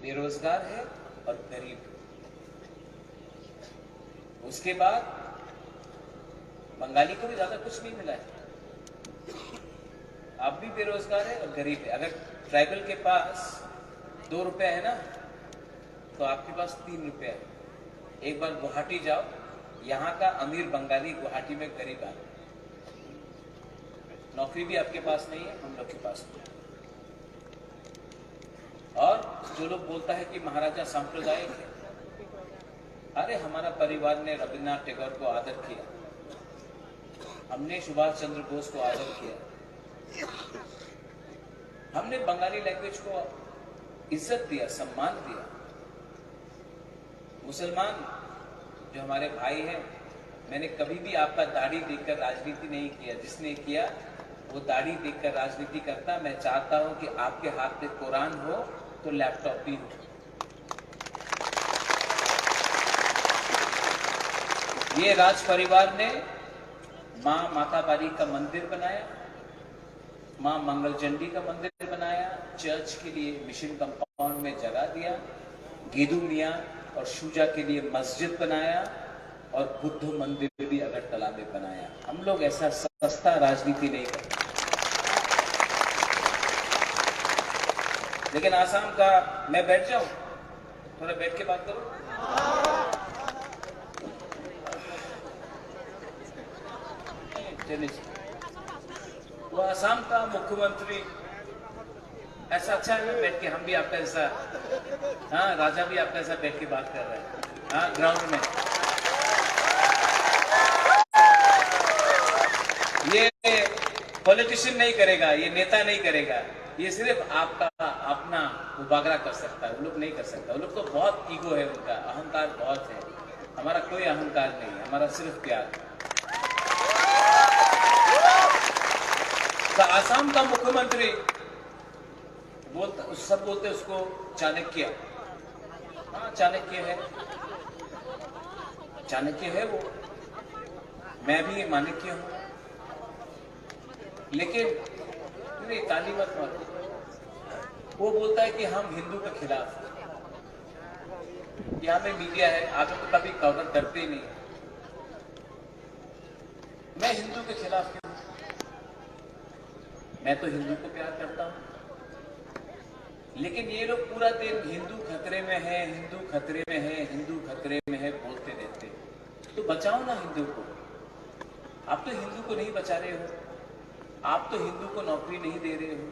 बेरोजगार है और गरीब है। उसके बाद बंगाली को भी ज्यादा कुछ नहीं मिला है। आप भी बेरोजगार है और गरीब है। अगर ट्राइबल के पास दो रुपया है ना, तो आपके पास तीन रुपया है। एक बार गुवाहाटी जाओ, यहाँ का अमीर बंगाली गुवाहाटी में गरीब आदमी, नौकरी भी आपके पास नहीं है, हम लोग के पास नहीं है। और जो लोग बोलता है कि महाराजा सांप्रदायिक है, अरे, हमारा परिवार ने रविन्द्रनाथ टैगोर को आदर किया, हमने सुभाष चंद्र बोस को आदर किया, हमने बंगाली लैंग्वेज को इज्जत दिया, सम्मान दिया। मुसलमान जो हमारे भाई हैं, मैंने कभी भी आपका दाढ़ी देखकर राजनीति नहीं किया। जिसने किया, वो दाढ़ी देखकर राजनीति करता। मैं चाहता हूं कि आपके हाथ में कुरान हो तो लैपटॉप भी हो। ये राज परिवार ने माँ माता बारी का मंदिर बनाया, माँ मंगल चंडी का मंदिर बनाया, चर्च के लिए मिशन कंपाउंड में जगह दिया, गेदू मियाँ और शुजा के लिए मस्जिद बनाया और बुद्ध मंदिर भी अगरतला में बनाया। हम लोग ऐसा सस्ता राजनीति नहीं करते। लेकिन आसाम का, मैं बैठ जाऊं, थोड़ा बैठ के बात करो। चलिए। वो आसाम का मुख्यमंत्री, ऐसा अच्छा है ना बैठ के, हम भी आपका ऐसा, हाँ, राजा भी आपका ऐसा बैठ के बात कर रहे हैं, हाँ, ग्राउंड में। ये पॉलिटिशियन नहीं करेगा, ये नेता नहीं करेगा, ये सिर्फ आपका अपना बुबागरा कर सकता है। वो लोग नहीं कर सकता। वो लोग को बहुत ईगो है उनका, अहंकार बहुत है। हमारा कोई अहंकार नहीं है, हमारा सिर्फ प्यार। तो आसाम का मुख्यमंत्री बोलता, सब बोलते उसको चाणक्य। हाँ, चाणक्य है, चाणक्य है वो। मैं भी माणिक्य हूँ। लेकिन नहीं, ताली मत मारो। वो बोलता है कि हम हिंदू के खिलाफ हैं। यहाँ में मीडिया है, आप लोग कभी कवर करते ही नहीं। मैं हिंदू के खिलाफ क्यों? मैं तो हिंदू को प्यार करता हूँ। लेकिन ये लोग पूरा दिन हिंदू खतरे में है, हिंदू खतरे में है, हिंदू खतरे में है बोलते रहते हैं। तो बचाओ ना हिंदू को। आप तो हिंदू को नहीं बचा रहे हो, आप तो हिंदू को नौकरी नहीं दे रहे हो,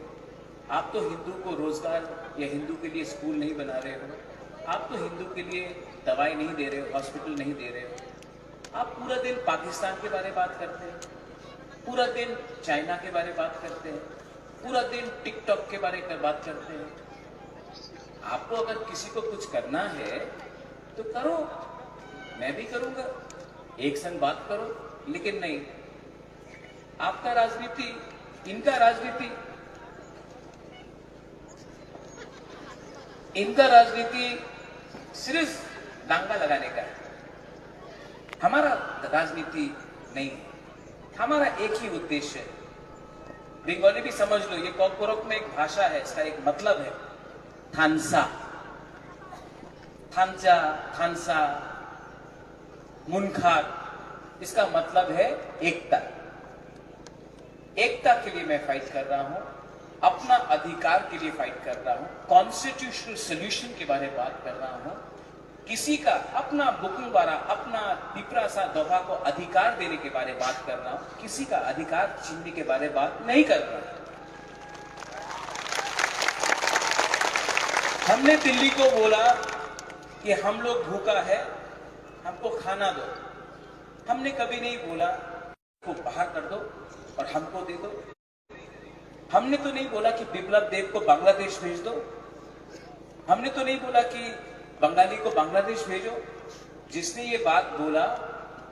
आप तो हिंदू को रोजगार या हिंदू के लिए स्कूल नहीं बना रहे हो, आप तो हिंदू के लिए दवाई नहीं दे रहे हो, हॉस्पिटल नहीं दे रहे हो। आप पूरा दिन पाकिस्तान के बारे बात करते हैं, पूरा दिन चाइना के बारे बात करते हैं, पूरा दिन टिकटॉक के बारे में बात करते हैं। आपको अगर किसी को कुछ करना है तो करो, मैं भी करूंगा, एक संग बात करो। लेकिन नहीं, आपका राजनीति, इनका राजनीति, इनका राजनीति सिर्फ दंगा लगाने का है। हमारा राजनीति नहीं है, हमारा एक ही उद्देश्य है। बंगाली भी समझ लो, ये कॉकबरक में एक भाषा है, इसका एक मतलब है थानसा। थानसा, थानसा, मुनखार, इसका मतलब है एकता। एकता के लिए मैं फाइट कर रहा हूं, अपना अधिकार के लिए फाइट कर रहा हूं, कॉन्स्टिट्यूशनल सॉल्यूशन के बारे में बात कर रहा हूं। किसी का अपना बुकुंग बारा, अपना तिपरासा दोफा को अधिकार देने के बारे में बात कर रहा हूं, किसी का अधिकार छीनने के बारे में बात नहीं कर रहा हूं। हमने दिल्ली को बोला कि हम लोग भूखा है, हमको खाना दो। हमने कभी नहीं बोला को बाहर कर दो और हमको दे दो। हमने तो नहीं बोला कि बिप्लब देब को बांग्लादेश भेज दो। हमने तो नहीं बोला कि बंगाली को बांग्लादेश भेजो। जिसने ये बात बोला,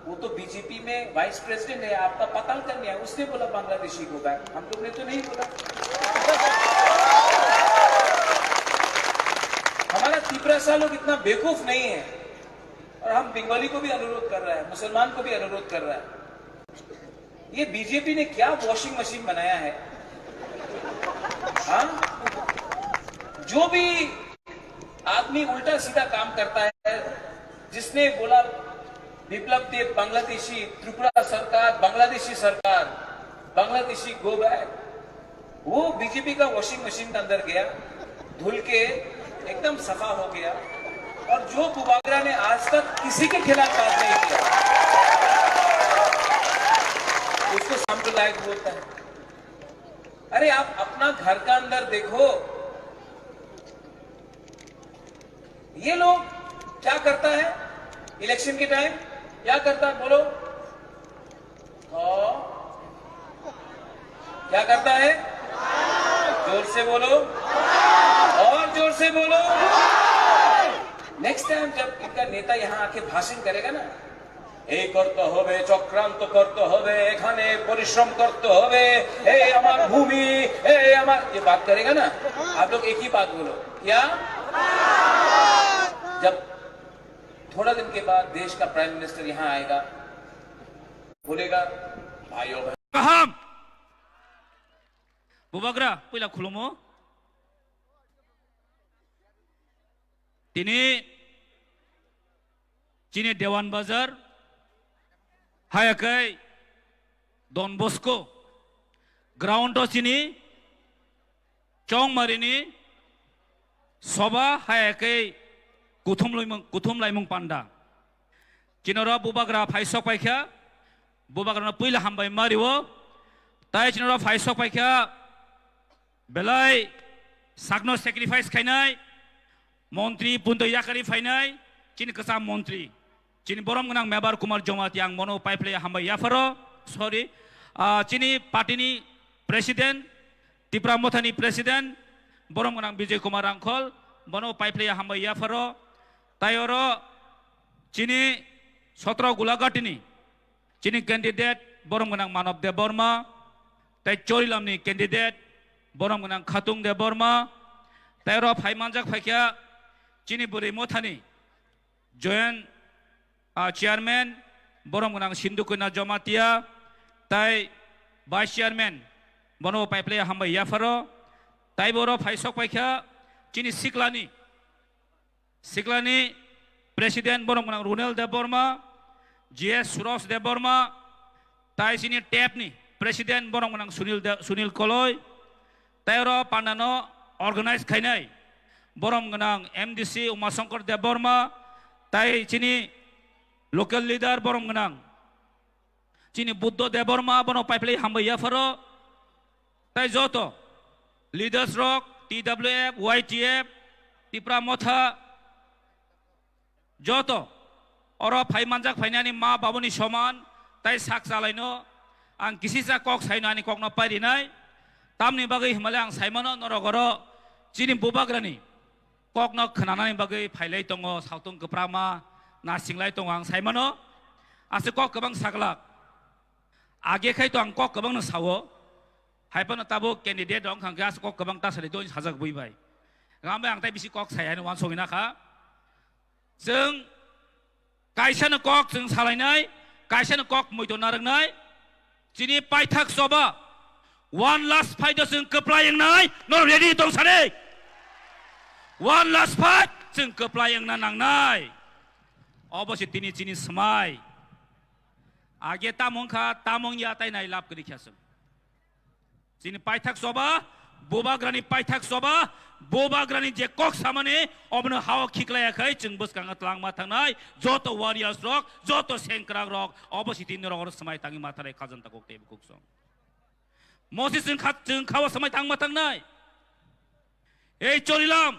वो तो बीजेपी में वाइस प्रेसिडेंट है, आपका पताल कन्या है, उसने बोला बांग्लादेशी को बैक। हम लोग ने तो नहीं बोला। हमारा तिपरासा लोग इतना बेवकूफ नहीं है। और हम बंगाली को भी अनुरोध कर रहा है, मुसलमान को भी अनुरोध कर रहा है। ये बीजेपी ने क्या वॉशिंग मशीन बनाया है? हाँ, जो भी आदमी उल्टा सीधा काम करता है, जिसने बोला बिप्लब देब बांग्लादेशी, त्रिपुरा सरकार, बांग्लादेशी सरकार, बांग्लादेशी गो बैक, वो बीजेपी का वॉशिंग मशीन के अंदर गया, धुल के एकदम सफा हो गया। और जो बुबागरा ने आज तक किसी के खिलाफ बात नहीं किया, उसको सांप्रदायिक बोलता है। अरे, आप अपना घर का अंदर देखो, ये लोग क्या करता है इलेक्शन के टाइम, क्या करता है बोलो? तो क्या करता है? जोर से बोलो, और जोर से बोलो। नेक्स्ट टाइम जब इनका नेता यहाँ आके भाषण करेगा ना, এই করতে হবে, চক্রান্ত করতে হবে, এখানে পরিশ্রম করতে হবে, এই আমার ভূমি, এই আমার, ये बात करेगा ना, आप लोग एक ही बात बोलो, क्या? जब थोड़ा दिन के बाद देश का प्राइम मिनिस्टर यहाँ आएगा, बोलेगा, भाइयों बहन, kaham. Bubagra, puila khulumo. Tini chini Dewan Bazar, hayakai Don Bosco, ground o chini Chongmarini soba hayakai kuthum laimung, kuthum laimung panda. Chinoro bubagra phaisok paikha, bubagrano puila hambai mario, tai chinoro phaisok paikha, belai sakno sacrifice khainai, montri punto yakari phainai, chini kwcham montri, chini borom gwnang Mebar Kumar Jamatia, ang bono paiphile hambai yapharo, sorry, Ah, chini party ni president, Tipra Motha ni president, borom gwnang Bijoy Kumar Rangkhol, bono paiphliya hambai yapharo, tai oro chini Sotro Gulagati ni chini candidate borom gwnang Manob Debbarma, tai Chorilam ni candidate borom gwnang Khatung Debbarma, tai oro phai manjak phaikha chini Bwrwi Motha ni Joint, ah, Chairman, borom gwnang Sindhu Kanya Jamatia, tai Vice Chairman, bono paiphliya hambai yapharo, tai boro phai sok paikha chini Siklani, Siklani President borom gwnang Runel Debbarma, G S Suros Debbarma, tai chini tep ni President borom gwnang Sunil De-, Sunil Koloi, tai oro pandano organize khainai borom gwnang M D C Umashankar Debbarma, tai chini local leader borom gwnang chini Buddho Debbarma, bono paiphliya hambai yapharo, tai joto leaders rok, T W F, Y T F, Tipra Motha, joto oro phai manjak phainani ma babuni soman tai sak chalaino ang kisisa kok saino ani kokno pairinai. Tamni bagwi himale ang saimano norok oro chini bubagrani kokno khwnanani bagwi phailai tongo, sautong kwprama nasinglai tongo ang saimano. Aswk kok kwbang saglak. Age khai to ang kok kwbangno sao. Hai phano tabuk candidate rok wngkha khe aswk kok kwbang ta sadi to sajak bui bai. Gam bai ang tai bisi kok sai hino wansogwi nakha. Chwng kaisano kok chwng salainai, kaisano kok muito narwknai. Chini paithak choba one last fight o chwng kwplai wngnai, no ready tong sadi. One last fight chwng kwplai wngna nangnai. Obo se tini chini swmai. Age tamo wngkha, tamo wngya tai nai lab kwrwi kha chwng. Chini paithak choba, bubagrani paithak choba, bubagrani je kok samani, obono hao khiklaiya khai chwng bwskango twlangma thangnai, joto warriors rok, joto sengkrak rok, obo siti norok oro swmai tangwi matharai khajanta kok tei bukhuk song. Mosi chwng kha, chwng khao swmai tangma thangnai. Ei Chorilam,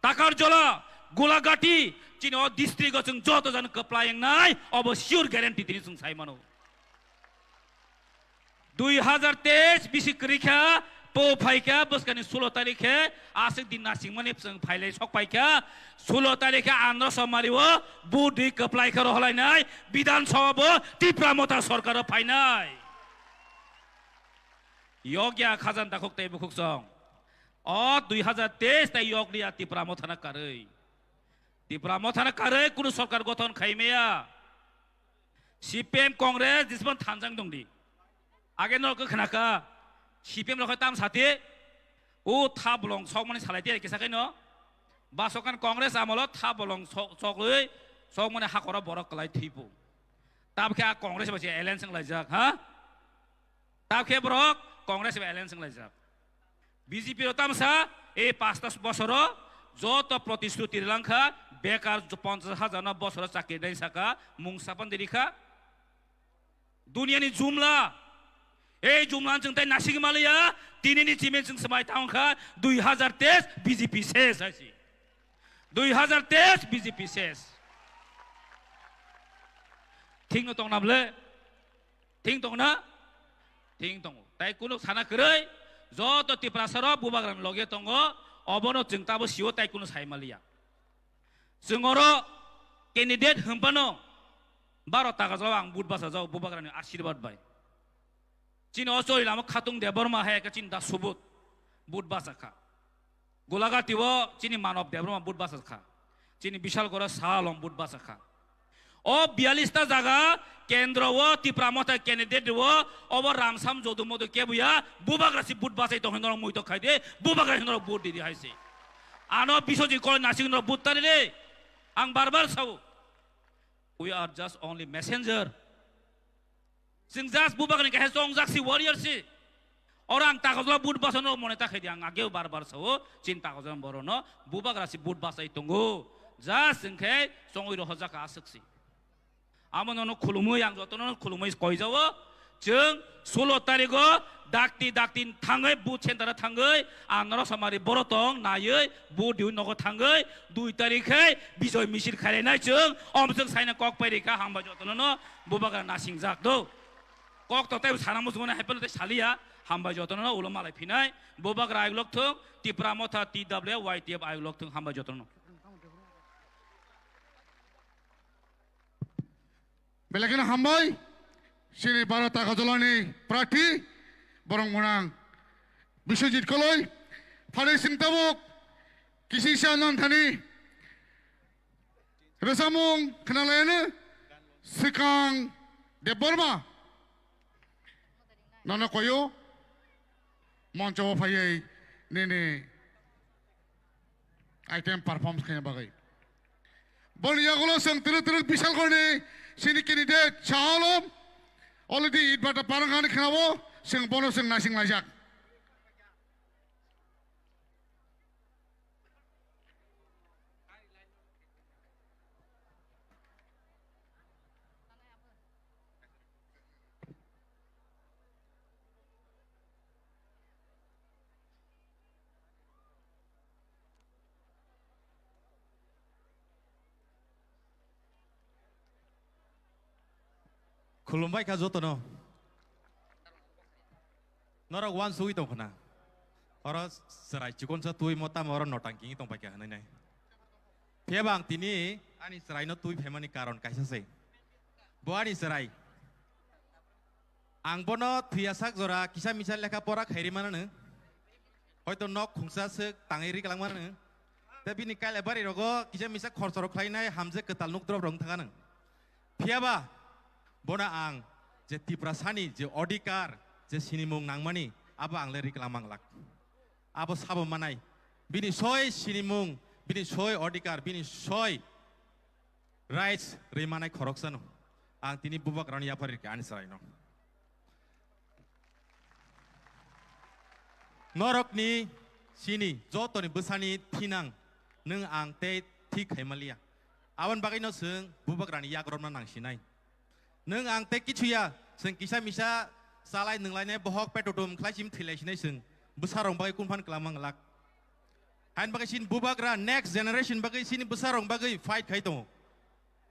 Takarjola, Gulagati, chini o district o chwng joto jani kwplai wngnai, obo sure guarantee tini chwng sai mano. Dui hazar teis bisi kwrwi kha, po phai kha, bwskani sulo tarik khe, aswk din nasingmani chwng phailai sok pai kha, sulo tarik khe Andhra Somari o vote rwi kwplai khe roholainai, Bidhan Sabha bo Tipra Motha sorkar o phainai. Yokya khajanta khuk tei bukhuk song. O dui hazar teis tai yok liya Tipra Mothana karwi. Tipra Mothana karwi kunu sorkar gothon khaimaya. C P M Congress disman thanjang dongdi. Age no khe khnaka. C P M rok tam sati. O tha bolong sokmani salai tiya kisa kaino. Basokan Congress amolo tha bolong sok, soklwi sokmani hakora borok kwlai thipu. Tab khe a Congress bai se alliance wnglaijak, ha? Tab khe borok Congress bai alliance wnglaijak. B J P rok tamsa, e pasta bosoro joto protishruti rilangkha, bekar ponchas hajar no bosoro chakri nai saka, mung sapan dirikha. Duniani jumla, e jumla chwng tai nasigi maliya, tinini chimi chwng swmai tangkha, dui hazar teis B J P ses hai si. Dui hazar teis B J P ses. Thik no tong na bwle? Thing tong na? Thing tongo. Tai kunu sana kwrwi, joto Tiprasa rok bubagrani loge tongo, obono chwng tabo sio tai kunu sai maliya. Chwng oro candidate hwnphano baro taka jao ang vote basa jao bubagrani ashirbad bai. Chini o chori lama Khatung Debbarma hai khe chini da subut vote basa kha. Gulagati o chini Manob Debbarma vote basa kha. Chini Bishal Gora Salom vote basa kha. O biyalish ta jaga kendro o Tipra Motha candidate o obo Ramsam Jodu Modu kebuya bubagra si vote basai tong hinoro muito khai de bubagra hinoro vote di di hai se. Ano Biswajit Koloi nasing hinoro vote tari de. Ang bar bar sao. We are just only messenger. Chwng just bubagrani kaisa chongjak si warrior si. Oro ang takajla vote basano mone ta khaidi ang ageo bar bar sao chin takajla borono bubagra si vote basai tongo. Just chwng khe chongwi rohorjak aswk si. Amo nono khulumwi ang jotono khulumwi koijao. Chwng sulo tarigo dakti dakti thangwi vote center thangwi ang noro samari borotong naiwi vote diwi nogo thangwi dui tarik khe bijoy misil khainai chwng om chwng saina kok pai rikha hambai jotono no bubagra nasingjak do. Kok to tei sana muchungmani hai phano tei saliya, hambai jotono ulo malai phinai, Bubagra ayuk lok thung, Tipra Motha T W Y T F ayuk lok thung, hambai jotono. Belai kheno hambai, chini Bharat Agartala ni prarthi, borok mwnang Biswajit Koloi, phani sing tabuk, kisisa nang thani, rwchapmung khwnalaiyano swkang Debbarma nono koyo moncho o phaiwi nini item perform khaina bagwi. Boni yagulo chwng twrwk twrwk Bisalgorni chini candidate Saha Alom already itbata parang ani khwnao, chwng bono chwng naising laijak. Khulumbai kha jotono. Norok uansugwi tong khna. Oro chwrai chikonsa twi mo tamo oro notang kingwi tong pai kha hwnwi nai. Phiya ba ang tini ani chwraino twi phaimani karon kaisa se. Bo ani chwrai. Ang bono thwiya sak jora kisa misa lekha pora khairi manano. Hoito nok khungsa swk tangwi ri kwlangmano. Tei bini kailabari rogo kisa misa khorchorok khlainai hamjak kwtal nuk drop rok wng thangano. Phiya ba bono ang je Tiprasani je odhikar je sinimung nangmani abo ang le ri kwlangma glak. Abo sabo manai bini soi sinimung, bini soi odhikar, bini soi rights ri manai khoroksano. Ang tini Bubagrano yaphar rikha ani chwraino. Norokni chini jotoni bwsani thinang nwng ang tei thik khaimaliya. Aboni bagwino chwng Bubagrani yakromna nangsinai. Nwng ang tei kichuya, chwng kisa misa chalai nwnglainai bohok petotum khlai sim thwilai sinai chwng bwsarok bagwi kunphan kwlangma glak. Hain bagwi chini Bubagra next generation bagwi chini bwsarok bagwi fight khai tongo.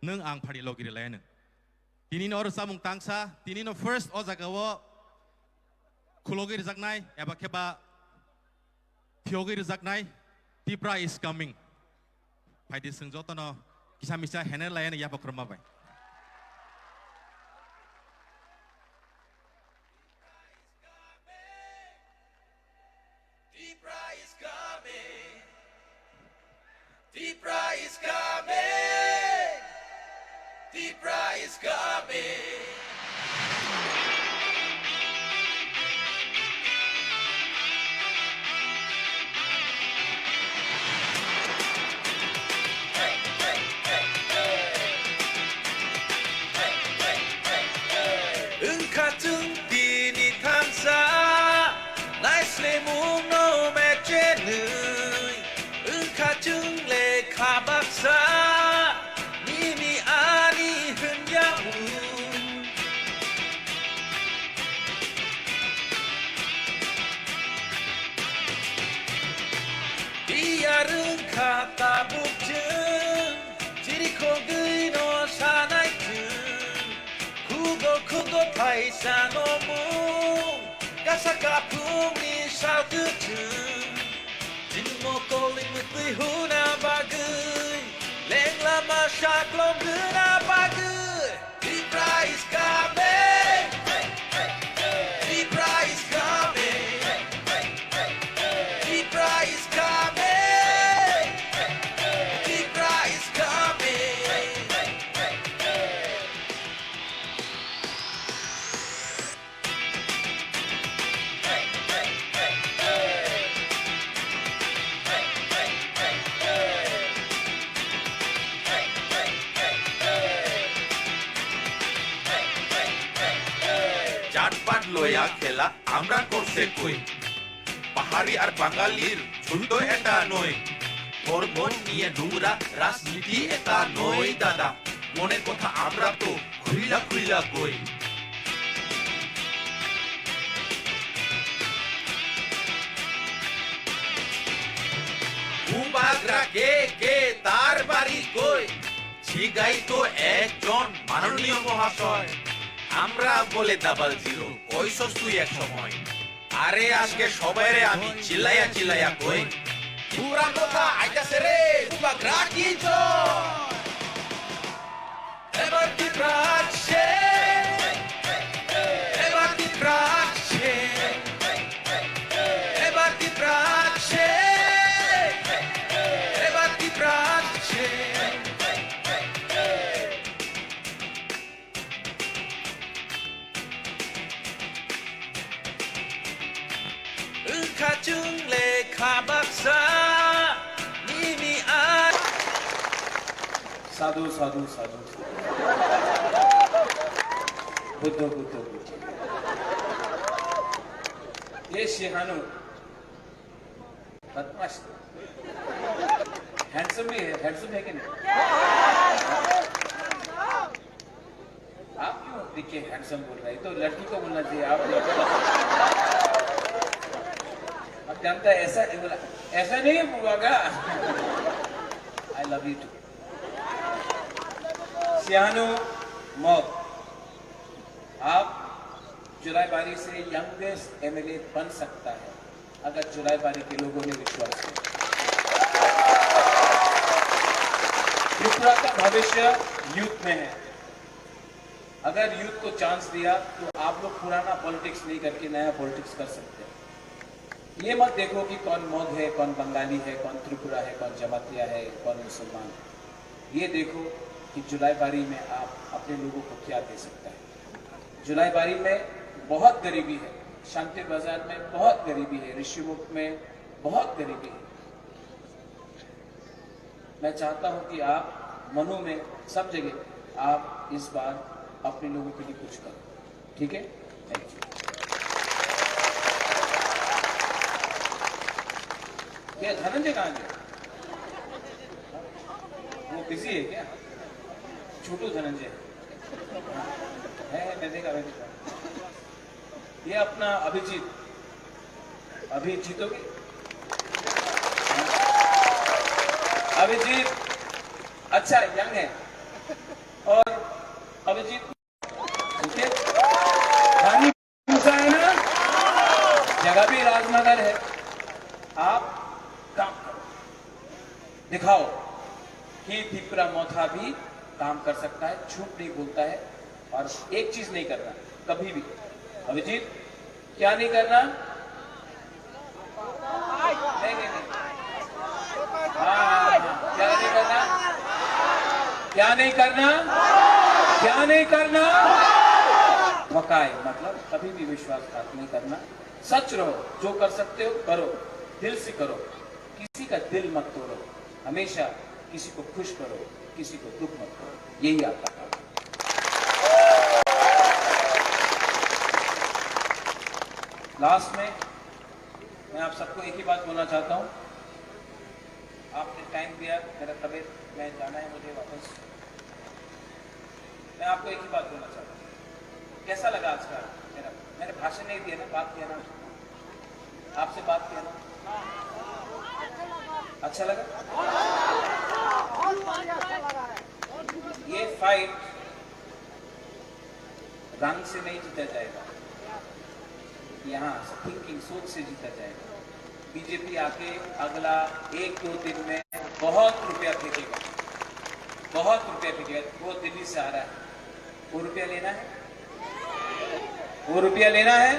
Nwng ang phari logi rwlaianw. Tinino oro chamung tangsa, tinino first o jaga o khulogwi rwjaknai eba khe ba phiyogwi rwjaknai Tipra is coming. Phaidi chwng jotono kisa misa hener laiani yapha khorma bai. Tipra is coming. Tipra is coming. Tipra is coming. Wngkha chwng tini thansa, naislemungno mechenwi. Wngkha chwng lekha baksa, nini ani hwnyaui. Tiyar wngkha tabuk chwng, chirikhogwino sanai chwng. Khugo khugo thaisa no mung, kasa kaphungni sal kwchwng. Chini mokol ni mwtwi huna bagwi, lengla ma saklom huna bagwi. Tipra is coming. Tipra is coming. Tipra is coming. Tipra is coming. জাতপাত লয়া খেলা আমরা করছে কই? পাহাড়ি আর বাঙালির যুদ্ধ এটা নয়। ধর্ম নিয়ে নোংরা রাজনীতি এটা নয় দাদা। মনের কথা আমরা তো খুইলা খুইলা কই। বুবাগ্রা কে কে, তার বাড়ি কই? জিগাই তো একজন মাননীয় মহাশয়। আমরা বলে ডাবল জিরো, কইছস তুই এক সময়। আরে আজকে সবাইরে আমি চিল্লাইয়া চিল্লাইয়া কই, ত্রিপুরা মথা আইতাছে রে, তোমার রাখি জয়। এবার ত্রিপুরা আসছে, এবার ত্রিপুরা আসছে, এবার ত্রিপুরা আসছে, এবার ত্রিপুরা আসছে। Wngkha chwng le kha baksa nini a. Sadhu, sadhu, sadhu, sadhu. Buddha, Buddha, Buddha. Ye Sihanu. बदमाश। हैंडसम भी है, हैंडसम है कि नहीं? आप क्यों दिख के हैंडसम बोल रहे हैं? तो लड़की को बोलना चाहिए, आप लड़का। आप जानता है, ऐसा नहीं बोला, ऐसा नहीं बोला का? I love you too। सियानो मग, आप जुलाई बारी से यंगेस्ट एमएलए बन सकता है। अगर जुलाई बारी के लोगों ने विश्वास किया। त्रिपुरा का भविष्य यूथ में है। अगर यूथ को चांस दिया तो आप लोग पुराना पॉलिटिक्स नहीं करके नया पॉलिटिक्स कर सकते हैं। ये मत देखो कि कौन मग है, कौन बंगाली है, कौन त्रिपुरा है, कौन जमातिया है, कौन मुसलमान है। ये देखो कि जुलाई बारी में आप अपने लोगों को क्या दे सकता है। जुलाई बारी में बहुत गरीबी है, शांति बाजार में बहुत गरीबी है, ऋषिमुख में बहुत गरीबी है। मैं चाहता हूं कि आप मनों में सब जगह आप इस बार अपने लोगों के लिए कुछ करो, ठीक है? Thank you. ये धनंजय कहाँ गया? वो बिजी है क्या? छोटू धनंजय है, है, मैं देखा, मैं देखा। ये अपना अभिजीत, अभी जीतोगे? अभिजीत अच्छा यंग है। और अभिजीत, ठीक है, पानी पूछा है ना, जगह भी राजनगर है, आप काम करो। दिखाओ कि तिपरा मोथा भी काम कर सकता है, झूठ नहीं बोलता है। और एक चीज नहीं करना कभी भी। अभिजीत, क्या नहीं करना? नहीं, नहीं, नहीं। हाँ, हाँ, हाँ। क्या नहीं करना? क्या नहीं करना? क्या नहीं करना? वकाय, मतलब कभी भी विश्वासघात नहीं करना। सच रहो, जो कर सकते हो करो, दिल से करो। किसी का दिल मत तोड़ो, हमेशा किसी को खुश करो, किसी को दुख मत करो, यही आपका काम है। लास्ट में मैं आप सबको एक ही बात बोलना चाहता हूँ, आपने टाइम दिया, मेरा तबीयत में जाना है मुझे वापस। मैं आपको एक ही बात बोलना चाहता हूँ, कैसा लगा आज का मेरा, मैंने भाषण नहीं दिया ना, बात किया ना, आपसे बात किया ना, अच्छा लगा? ये फाइट रंग से नहीं जीता जाएगा, यहाँ थिंकिंग, सोच से जीता जाएगा। बीजेपी आके अगला एक दो दिन में बहुत रुपया फेंकेगा, बहुत रुपया फेंकेगा। वो दिल्ली से आ रहा है, वो रुपया लेना है, वो रुपया लेना है।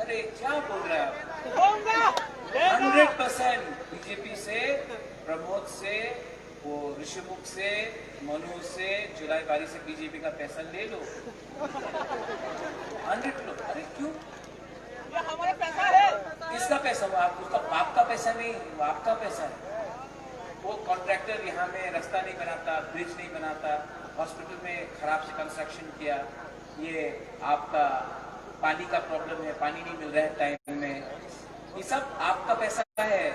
अरे क्या बोल रहे हैं आप? हंड्रेड परसेंट बीजेपी से, प्रमोद से, वो ऋषिमुख से, मनु से, जुलाई बारी से बीजेपी का पैसा ले लो। हंड्रेड लो। अरे क्यों? ये हमारा पैसा है। किसका पैसा? वो आप, उसका बाप का पैसा नहीं, वो आपका पैसा है। वो कॉन्ट्रैक्टर यहाँ में रास्ता नहीं बनाता, ब्रिज नहीं बनाता, हॉस्पिटल में खराब से कंस्ट्रक्शन किया, ये आपका पानी का प्रॉब्लम है, पानी नहीं मिल रहा है टाइम में, ये सब आपका पैसा है,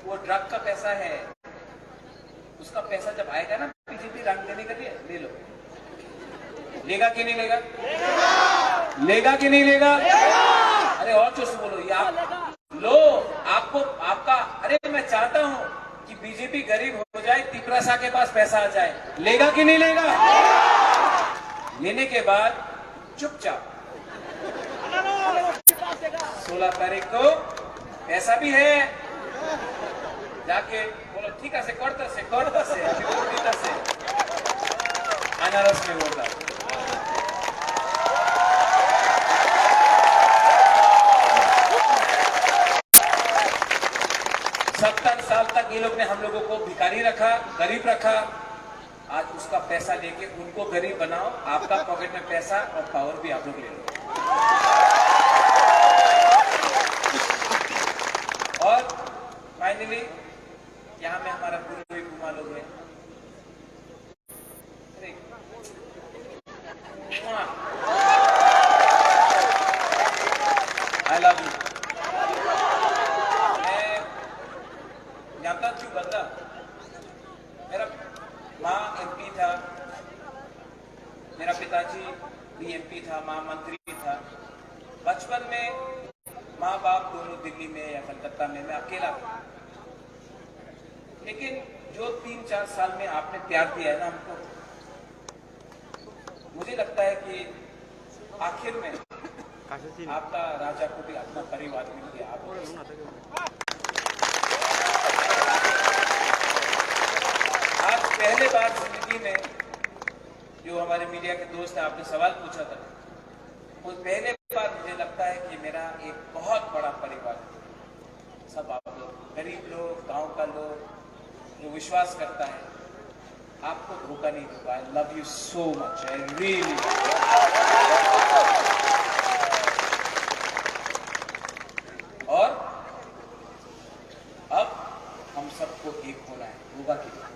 वो ड्रग का पैसा है। उसका पैसा जब आएगा ना बीजेपी रंग देने के लिए, ले लो। लेगा कि नहीं लेगा? लेगा कि नहीं लेगा? अरे और जोर से बोलो, ये आप लो, आपको, आपका, अरे मैं चाहता हूँ कि बीजेपी गरीब हो जाए, तिपरासा के पास पैसा आ जाए। लेगा कि नहीं लेगा? लेने के बाद चुपचाप। सोलह तारीख को पैसा भी है, जाके बोलो, ठीक है, से करता से, करता से, अभी वो देता से। अनारस में होता। सत्तर साल तक ये लोग ने हम लोगों को भिखारी रखा, गरीब रखा। आज उसका पैसा लेके उनको गरीब बनाओ, आपका पॉकेट में पैसा और पावर भी आप लोग ले लो। और फाइनली, यहाँ में हमारा गुरु भी घुमा लोग है। अरे, I love you। मैं जानता क्यों बदला? मेरा माँ एमपी था, मेरा पिताजी भी एमपी था, माँ मंत्री था। बचपन में माँ बाप दोनों दिल्ली में या कलकत्ता में, मैं अकेला था। लेकिन जो तीन चार साल में आपने प्यार दिया है ना हमको, मुझे लगता है कि आखिर में आपका राजा को भी अपना परिवार मिल गया। आप आज पहले बार जिंदगी में जो हमारे मीडिया के दोस्त हैं, आपने सवाल पूछा था, वो पहले बार मुझे लगता है कि मेरा एक बहुत बड़ा परिवार है। सब आप लोग, गरीब लोग, गांव का लोग, जो विश्वास करता है, आपको धोखा नहीं दूंगा। I love you so much, I really। और अब हम सबको एक होना है, होगा कि नहीं?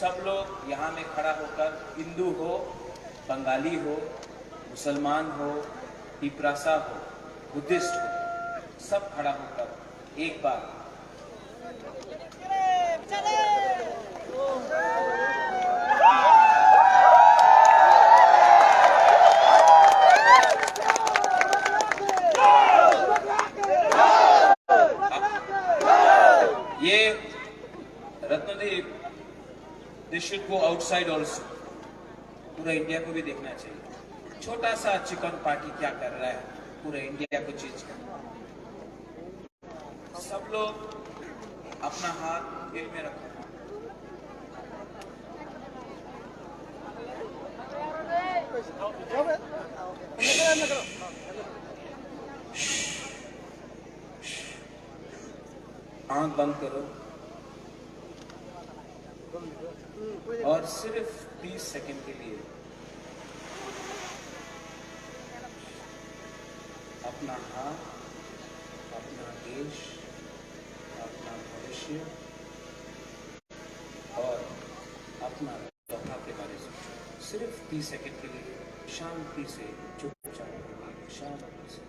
सब लोग यहाँ में खड़ा होकर, हिंदू हो, बंगाली हो, मुसलमान हो, तिपरासा हो, बुद्धिस्ट हो, सब खड़ा होकर एक बार ये Ratnadeep, they should go outside also। पूरा इंडिया को भी देखना चाहिए। छोटा सा चिकन पार्टी क्या कर रहा है, पूरा इंडिया को चेंज करना। सब लोग अपना हाथ दिल में रखो। आंख बंद करो और सिर्फ तीस सेकंड के लिए अपना हाथ, अपना देश, अपना भविष्य और अपना तोहफा के बारे में सोचो। सिर्फ तीस सेकंड के लिए शांति से, चुपचाप, शांति से।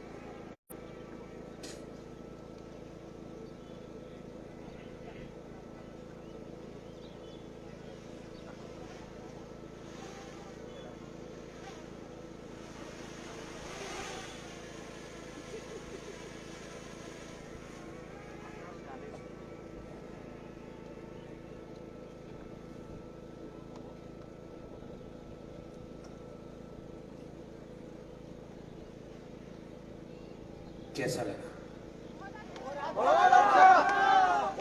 कैसा लगा?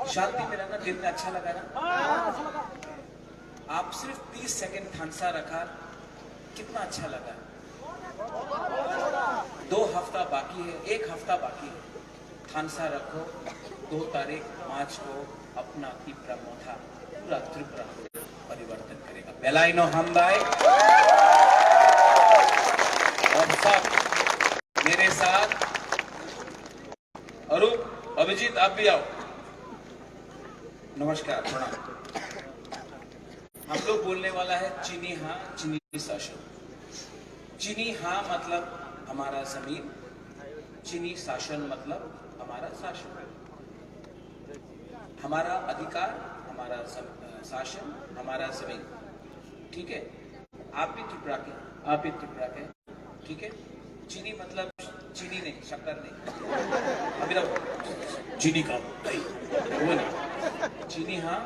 शांति में रहना दिल में अच्छा लगा ना? आप सिर्फ तीस सेकंड थानसा रखा, कितना अच्छा लगा। दो हफ्ता बाकी है, एक हफ्ता बाकी है। थानसा रखो, दो तारीख मार्च को अपना तिपरा मोथा पूरा त्रिपुरा को परिवर्तन करेगा। Belai no hambai। और सब मेरे साथ, अरूप, अभिजीत, आप भी आओ। नमस्कार, प्रणाम। हम लोग बोलने वाला है चीनी हाँ, चीनी शासन। चीनी हाँ मतलब हमारा जमीन, चीनी शासन मतलब हमारा शासन, हमारा अधिकार, हमारा जम-, अ, शासन, हमारा जमीन। ठीक है, आप भी त्रिपुरा के, आप भी त्रिपुरा के, ठीक है। चीनी मतलब चीनी नहीं, शक्कर नहीं। अभी तो चीनी का नहीं, वो नहीं। चीनी हाँ,